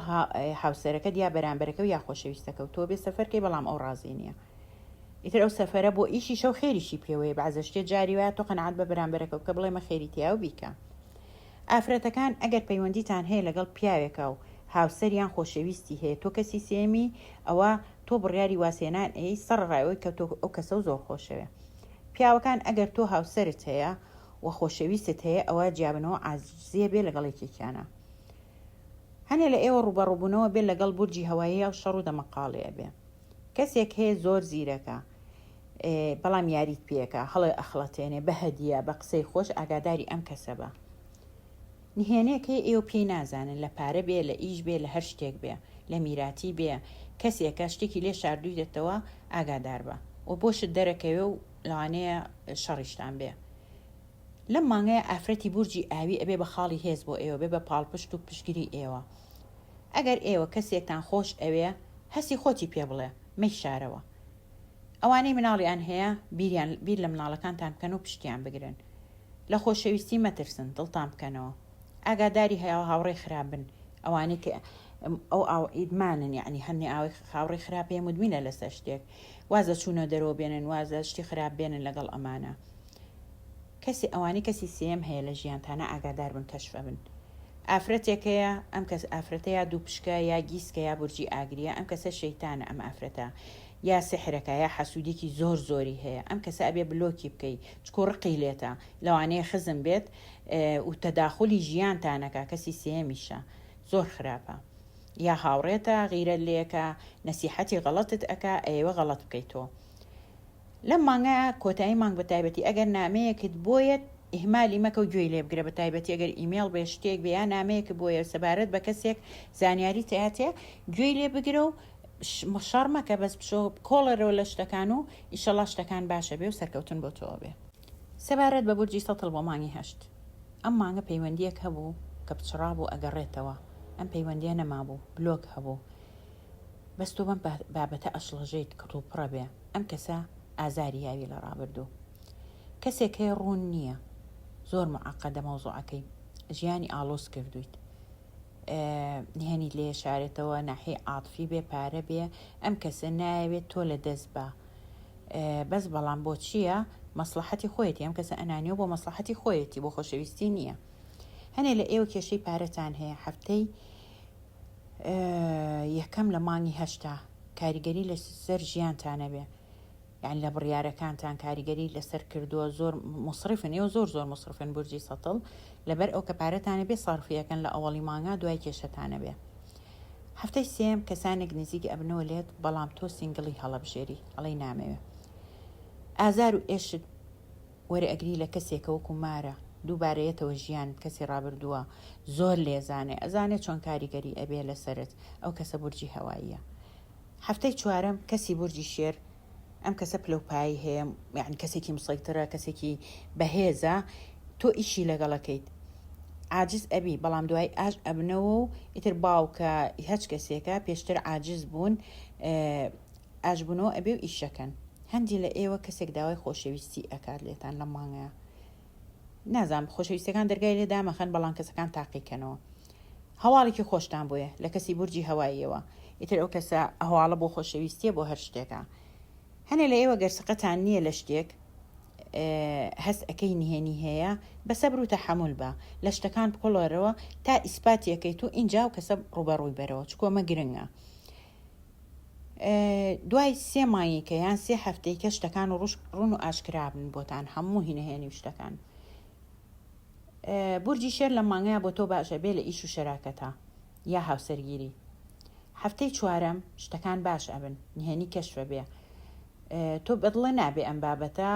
هاوسەرەکەت یا بەرامبەرەکە و یا خۆشەویستەکە و تۆ بێ سەفەرکەی بەڵام ئەو ڕازی نییە ئیتر ئەو سەفەرە بۆ ئیشی شەو خێریشی پێوەیە بەعزە شتێ جاری وایە تۆ قەناعەت بە بەرامبەرەکە بکە بڵێ مە خێری تیا و بیکە ئافرەتەکان ئەگەر پەیوەندیتان هەیە لەگەڵ پیاوێکا و هاوسەر یان خۆشەویستی هەیە تۆ کەسی سێیەمی ئەوە تۆ بڕیاری وازهێنان ئەیەی سەڕەڕای ئەوەی کە تۆ ئەو کەسەو زۆر خۆشەوێ پیاوەکان ئەگەر تۆ هاوسەرت هەیە و خۆشەویستت هەیە ئەوە جیابنەوە عاجزیە بێ لەگەڵ یەکێکیانا هەنێ لە ئێوە ڕوبەڕوبونەوە بێ لەگەڵ بورجی هەواییا و شەڕ و دەمەقاڵێ ئەبێ کەسێک هەیە زۆر زیرەکە بەڵام یاریت پێکا هەڵێ ئەخڵەتێنێ بە هەدیە بە قسەی خۆش ئاگاداری ئەم کەسە بە نهێنێک هەیە ئێوە پێی نازانن لە پارە بێ لە ئیش بێ لە هەر شتێک بێ لە میراتی بێ کەسێکە شتێکی لێ شاردوویتەوە ئاگادار بە و بۆشت دەرەکەوێ و لەوانەیە شەڕیشتان بێ لەم مانگەیە ئافرەتی بورجی ئاوی ئەبێ بە خاڵی هێز بۆ ئێوە بێ بە پاڵپشت و پشتگری ئێوە ئەگەر ئێوە کەسێکتان خۆش ئەوێ هەستی خۆتی پێ بڵێ مەیشارەوە ئەوانەی مناڵیان هەیە بیریان بیر لە مناڵەکانتان بکەن و پشتیان بگرن لە خۆشەویستی مەترسن دڵتان بکەنەوە ئاگاداری هەیە هاوڕێی خراپ بن ئەوانەی کە ئەو ئاو ئیدمانن یعنی هەندێ ئاوی هاوڕێی خراپ هەیە مدمینە لەسەر شتێک وازە چوونە دەرەوە بێنن وازە شتی خراپ بێنن لەگەڵ ئەمانە کەسی ئەوانەی کەسی سێیەم هەیە لە ژیانتانا ئاگادار بن کەشف ئەبن ئافرەتێک هەیە ئەم کەس ئافرەتە یا دووپشکە یا گیسکە یا بورجی ئاگریە ئەم کەسە شەیتانە ئەم ئافرەتە یا سحرەکە یا حەسودیکی زۆر زۆری هەیە ئەم کەسە ئەبێ بلۆکی بکەی چکو ڕقی لێتە لەوانەیە خزم بێت و تەداخولی ژیانتانەکە کەسی سێیەمیشە زۆر خراپە یا هاوڕێتە غیرەت لێکە نەسیحەتی غەڵەتت ئەکا ئەیەوێ غەڵەت بکەی تۆ لەم مانگە کۆتایی مانگ بەتایبەتی ئەگەر نامەیەکت بۆیەت ئیهمالی مەکە و گوێی لێ بگرە بەتایبەتی ئەگەر ئیمێڵ بێ شتێک بێ یا نامەیەکت بۆیە سەبارەت بە کەسێک زانیاری تیاتێ گوێی لێ بگرە و شەڕ مەکە بەس بچۆ کۆڵەرەوە لە شتەکان و ئیشەڵا شتەکان باشە بێ و سەرکەوتن بۆ تۆ بێ. سەبارەت بە بورجی سەتڵ بۆ مانگی هەشت ئەم مانگە پەیوەندیەک هەبوو کە پچڕابوو ئەگەڕێتەوە ئەم پەیوەندیە نەمابوو بلۆک هەبوو بەس تۆ بەم بابەتە ئەشڵەژێیت کڕوپڕە بێ ئەم کەسە ئازاری یاوی لە ڕابردوو کەسێک هەیە ڕوون نییە زۆر معقدە مەوزوعەکەی ژیانی ئاڵۆز کردویت نهێنیت لێ شارێتەوە ناحی عاتفی بێ پارە بێ ئەم کەسە نایەوێت تۆ لە دەست بە بەس بەڵام بۆ چییە مەسلحەتی خۆیەتی ئەم کەسە ئەنانیەوە بۆ مەسلحەتی خۆیەتی بۆ خۆشەویستی نییە هەنێ لە ئێوە کێشەی پارەتان هەیە هەفتەی یەکەم لە مانگی هەشتا کاریگەری لەسەر ژیانتان ئەبێ. یانی لە بڕیارەکانتان کاریگەری لەسەر کردووە زۆر موسڕیفن ئێوە زۆر زۆر موسڕفن بورجی سەتڵ لەبەر ئەو کە پارەتانە بێ سەرفی ئەکەن لە ئەوەڵی مانگا دوای کێشەتانە بێ هەفتەی سێم کەسانێک نزیک ئەبنەوە لێت بەڵام تۆ single ی هەڵەبژێری ئەڵێی نامەوێ ئازار و ئێشت وەرئەگری لە کەسێکە وەکو مارە دووبارە یەتەوە ژیانت کەسی ڕابردووە زۆر لێزانێ ئەزانێ چۆن کاریگەری ئەبێ لەسەرت ئەو کەسە بورجی هەواییە هەفتەی چوارەم کەسی بورجی شێر ئەم کەسە پلەو پایەی هەیە یعنی کەسێکی مسەیترە کەسێکی بەهێزە تۆ ئیشی لەگەڵەکەیت عاجز ئەبی بەڵام دوای ئاش ئەبنەوە و ئیتر باوکە هەچ کەسێکە پێشتر عاجز بوون ئاشبوونەوە ئەبێ و ئیشەکەن هەندی لە ئێوە کەسێک داوای خۆشەویستی ئەکات لێتان لە مانگە نازانم خۆشەویستەکان دەرگای لێ دامەخەن بەڵام کەسەکان تاقیکەنەوە هەواڵێکی خۆشتان بۆیە لە کەسی بورجی هەواییەوە ئیتر ئەو کەسە هەواڵە بۆ خۆشەویستیە بۆ هەر شتێکە هەنێ لە ئێوە گەر سقەتان نییە لە شتێک هەست ئەەکەی نهێنی هەیە بە سەبر و تەحەمول بە لە شتەکان بکۆڵەرەوە تا ئیسپاتیەکەیت و ئینجا و کەسە ڕوبەڕووی بەرەوە چکۆمە گرنگە دوای سێ مانگیکە یان سێ هەفتەیکە شتەکان و ڕوون و ئاشکرابن بۆتان هەموو هینەهێنی و شتەکان بورجی شێر لەم مانگەیا بۆ تۆ باش ئەبێ لە ئیش و شەراکەتا یا هاوسەرگیری هەفتەی چوارەم شتەکان باش ئەبن نهێنی کەشف ئەبێ تۆ بەدڵێ نابێ ئەم بابەتە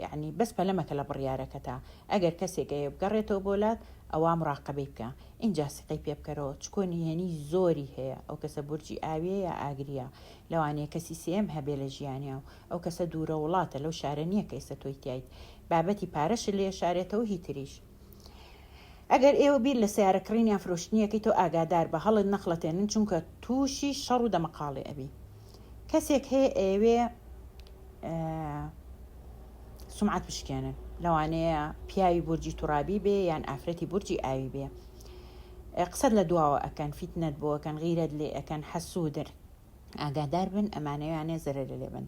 یعنی بەس پەلە مەکە لە بڕیارەکەتا ئەگەر کەسێک ئەیە بگەڕێتەوە بۆ لات ئەوا مراقەبەی بکە ئینجا سیقەی پێ بکەرەوە چکۆ نهێنی زۆری هەیە ئەو کەسە بورجی ئاویە یا ئاگریە لەوانەیە کەسی سێیەم هەبێ لە ژیانیا و ئەو کەسە دوورە وڵاتە لەو شارە نییە کە ئێستا تۆی تیایت بابەتی پارەشت لێ شارێتەوە هی تریش. ئەگەر ئێوە بیر لە سەیارە کڕین یان فرۆشتنی ئەکەی تۆ ئاگادار بە هەڵت نەخڵەتێنن چونکە تووشی شەڕ و دەمەقاڵێ ئەبی. کەسێک هەیە ئەیەوێ سومعەت بشکێنن لەوانەیە پیاوی بورجی توڕابی بێ یان ئافرەتی بورجی ئاوی بێ قسەت لە دواوە ئەکەن فیتنەت بۆ ئەکەن غیرەت لێ ئەکەن حەسوودن ئاگادار بن ئەمانەیانێ زەرەرە لێ بن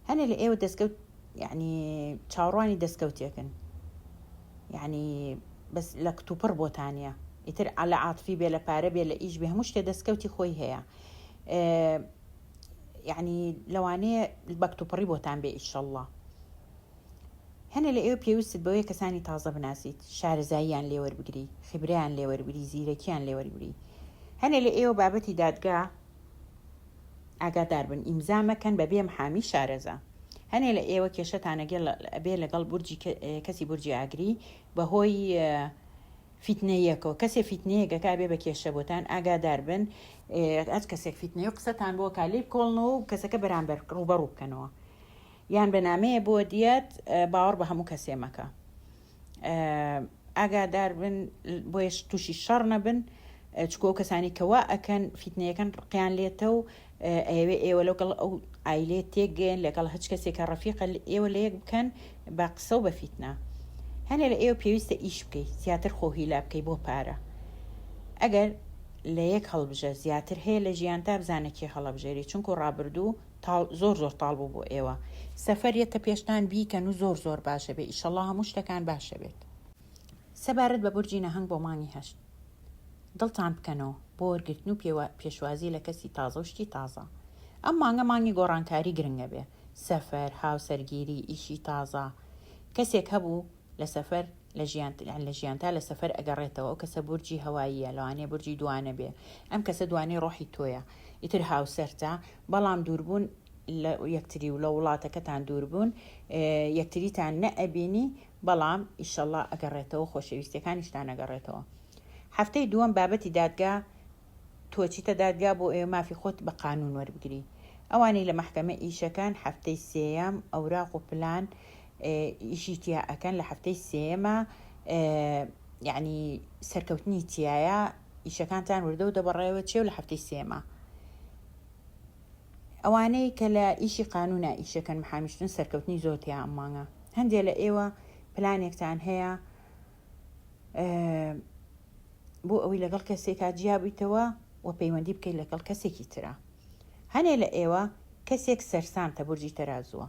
هەنێ لە ئێوە دەستکەوت یعنی چاوەڕوانی دەستکەوتێکن یعنی بەس لە کتوپڕ بۆتانە ئیتر لە عاتفی بێ لە پارە بێ لە ئیش بێ هەموو شتێ دەستکەوتی خۆی هەیە یعنی لەوانەیە بە کتوپڕی بۆتان بێ ئیشەڵڵا هەنێ لە ئێوە پێویستت بەوەیە کەسانی تازە بناسیت، شارەزاییان لێ وەربگری، خیبرەیان لێ وەربگری، زیرەکیان لێ وەربگری. هەنێ لە ئێوە بابەتی دادگا ئاگادار بن، ئیمزا مەکەن بە بێ محامی شارەزا. هەنێ لە ئێوە کێشەتان ئەبێ لەگەڵ بورجی کەسی بورجی ئاگری بە هۆی فیتنەیەکەوە، کەسێ فیتنەیەک ئەکا ئەبێ بە کێشە بۆتان، ئاگادار بن هەچ کەسێک فیتنەی و قسەتان بۆ ئەکا لێی بکۆڵنەوە و کەسەکە بەرامبەر ڕووبەڕوو بکەنەوە. یان بە نامەیە بۆ دیەت باوەڕ بە هەموو کەسێ مەکە ئاگادار بن بۆیە تووشی شەڕ نەبن چکۆ ئەو کەسانی کە وا ئەکەن فیتنەیەکەن ڕقیان لێتە و ئەیەوێ ئێوە لەگەڵ ئەو ئایلێ تێکگەن لەگەڵ هەچ کەسێکە ڕەفیقە ئێوە لە یەک بکەن بە قسە و بە فیتنە هەنێ لە ئێوە پێویستە ئیش بکەی زیاتر خۆ هیلا بکەی بۆ پارە ئەگەر لە یەک هەڵبژە زیاتر هەیە لە ژیان تا بزانە کێ هەڵەبژێری چونکو ڕابردوو تاڵ زۆر زۆر تاڵ بوو بۆ ئێوە سەفەر یەتە پێشتان بیکەن و زۆر زۆر باشە بێ ئیشەڵا هەموو شتەکان باشە بێت. سەبارەت بە بورجی نەهەنگ بۆ مانگی هەشت دڵتان بکەنەوە بۆ وەرگرتن و پێشوازی لە کەسی تازە و شتی تازە ئەم مانگە مانگی گۆڕانکاری گرنگە بێ سەفەر هاوسەرگیری ئیشی تازە کەسێک هەبوو لە سەفەر لە ژیان یان لە ژیانتا لە سەفەر ئەگەڕێتەوە ئەو کەسە بورجی هەواییە لەوانەیە بورجی دوانە بێ ئەم کەسە دوانەی ڕۆحی تۆیە ئیتر هاوسەرتە بەڵام دووربوون لە یەکتری و لە وڵاتەکەتان دووربوون یەکتریتان نەئەبینی بەڵام ئیشەڵا ئەگەڕێتەوە خۆشەویستیەکانیشتان ئەگەڕێتەوە هەفتەی دووەم بابەتی دادگا تۆ چیتە دادگا بۆ ئەوێ مافی خۆت بە قانون وەربگری ئەوانەی لە مەحکەمە ئیشەکەن هەفتەی سێیەم ئەوراق و پلان ئیشی تیا ئەکەن لە هەفتەی سێیەمە یعنی سەرکەوتنی تایە ئیشەکانتان وردە و دەبڕێوە چێ و لە هەفتەی سێمە ئەوانەی کە لە ئیشی قانونا ئیشەکەن محامیشتن سەرکەوتنی زۆر تیا ئەم مانگە هەندێک لە ئێوە پلانێکتان هەیە بۆ ئەوەی لەگەڵ کەسێکا جیا بیتەوە و پەیوەندی بکەیت لەگەڵ کەسێکی ترا. هەنێ لە ئێوە کەسێک سەرسامتە بورجی تەرازووە.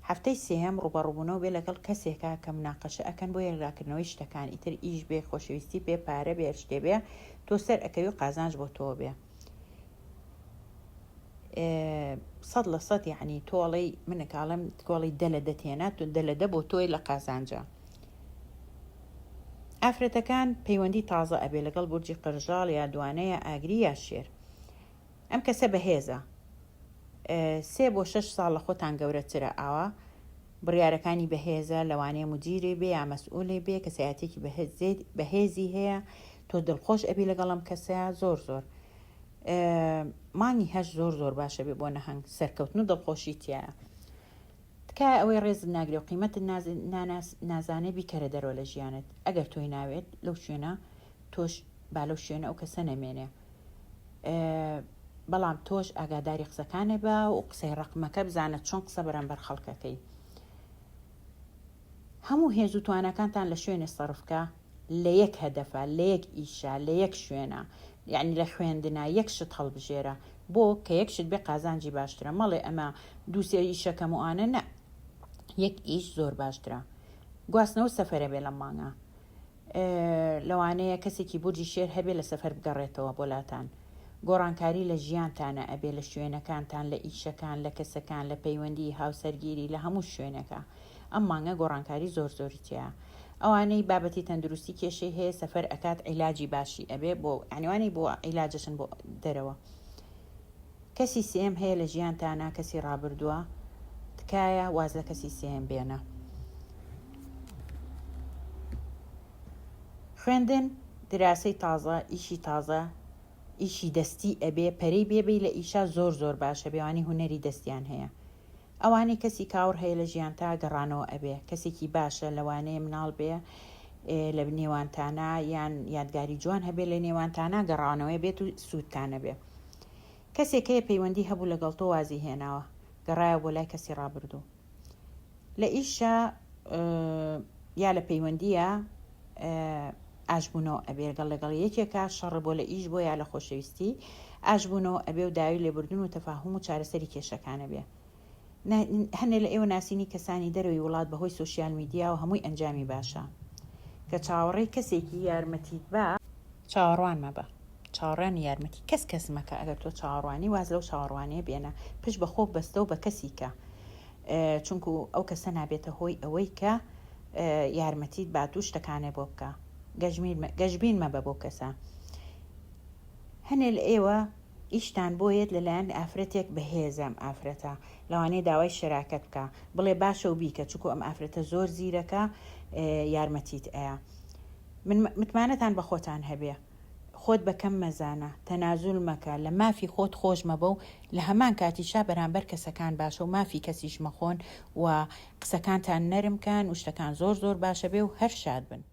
هەفتەی سێیەم ڕووبەڕووبوونەوە بێ لەگەڵ کەسێکا کە مناقەشە ئەکەن بۆ یەکلاکردنەوەی شتەکان ئیتر ئیش بێ خۆشەویستی بێ پارە بێ هەر شتێ بێ تۆ سەر ئەکەوی و قازانج بۆ تۆ بێ. 100% یعنی تۆڵەی منەکاڵم تۆڵی دە لە دە تێنا تو دە لە دە بۆ تۆی لە قازانجە. ئافرەتەکان پەیوەندی تازە ئەبێ لەگەڵ بورجی قرژاڵ یا دوانە یا ئاگری یا شێر. ئەم کەسە بەهێزە سێ بۆ شەش ساڵ لە خۆتان گەورەترە ئاوا بڕیارەکانی بەهێزە لەوانەیە مدیرێ بێ یا مەسئولێ بێ کەسایەتێکی بەهێزی هەیە تۆ دڵخۆش ئەبی لەگەڵ ئەم کەسە زۆر زۆر مانگی هەشت زۆر زۆر باشە بێ بۆ نەهەنگ سەرکەوتن و دڵخۆشی تایە تکایە ئەوەی ڕێزت ناگرێ و قیمەتت نازانێ بیکەرە دەرەوە لە ژیانت ئەگەر تۆی ناوێت لەو شوێنە تۆش با لەو شوێنە ئەو کەسە نەمێنێ بەڵام تۆش ئاگاداری قسەکانێ بە و قسەی ڕقمەکە بزانە چۆن قسە بەرامبەر خەڵکەکەی هەموو هێز و تواناکانتان لە شوێنێ سەرف کە لە یەک هەدەفا لە یەک ئیشا لە یەک شوێنا یەعنی لە خوێندنا یەک شت هەڵبژێرە بۆ کە یەک شت بێ قازانجی باشترە مەڵێ ئەمە دوو سێ ئیشەکەم و ئانە نە یەک ئیش زۆر باشترە گواستنەوە سەفەرە بێ لەم مانگە لەوانەیە کەسێکی بورجی شێر هەبێ لە سەفەر بگەڕێتەوە بۆ لاتان. گۆڕانکاری لە ژیانتانە ئەبێ لە شوێنەکانتان لە ئیشەکان لە کەسەکان لە پەیوەندی هاوسەرگیری لە هەموو شوێنێکا ئەم مانگە گۆڕانکاری زۆر زۆری تیایە ئەوانەی بابەتی تەندروستی کێشەی هەیە سەفەر ئەکات عیلاجی باشی ئەبێ بۆ یانی ئەوانەی بۆ عیلاجەچن بۆ دەرەوە کەسی سێیەم هەیە لە ژیانتانا کەسی ڕابردووە تکایە واز لە کەسی سێیەم بێنە. خوێندن دراسەی تازە ئیشی تازە ئیشی دەستی ئەبێ پەرەی بێ بی لە ئیشا زۆر زۆر باشە بێوانی هونەری دەستیان هەیە ئەوانەی کەسی کاوڕ هەیە لە ژیانتا گەڕانەوە ئەبێ کەسێکی باشە لەوانەیە مناڵ بێ لە نێوانتانا یان یادگاری جوان هەبێ لە نێوانتانا گەڕانەوەی بێت و سوودتان نەبێ کەسێک هەیە پەیوەندی هەبوو لەگەڵ تۆ وازی هێناوە گەڕایەوە بۆ لای کەسی ڕابردوو لە ئیشە یا لە پەیوەندیە ئاشبوونەوە ئەبێ گەڵ لەگەڵ یەکێکە شەڕ بۆ لە ئیش بۆ یا لە خۆشەویستی ئاشبوونەوە ئەبێ و داوی لێبوردن و تەفاهوم و چارەسەری کێشەکانە بێ هەنێ لە ئێوە ناسینی کەسانی دەرەوەی وڵات بەهۆی سۆشیال میدیا و هەمووی ئەنجامی باشە کە چاوەڕێی کەسێکی یارمەتیت با چاوەڕوان مەبە چاوەڕوانی یارمەتی کەس کەس مەکە ئەگەر تۆ چاوەڕوانی واز لەو چاوەڕوانیە بێنە پشت بە خۆ بەستە و بە کەسی کە چونکو ئەو کەسە نابێتە هۆی ئەوەی کە یارمەتیت بات و شتەکانێ بۆ بکە گەشبین مەبە بۆ کەسە هەنێ لە ئێوە ئیشتان بۆ یەت لەلایەن ئافرەتێک بەهێزە ئەم ئافرەتە لەوانەیە داوای شەراکەت بکا بڵێ باشە و بیکە چونکو ئەم ئافرەتە زۆر زیرەکە یارمەتیت ئەیا من متمانەتان بە خۆتان هەبێ خۆت بە کەم مەزانە تەنازول مەکە لە مافی خۆت خۆش مەبە و لە هەمان کاتیشا بەرامبەر کەسەکان باشە و مافی کەسیش مەخۆن و قسەکانتان نەرم کەن و شتەکان زۆر زۆر باشە بێ و هەر شاد بن.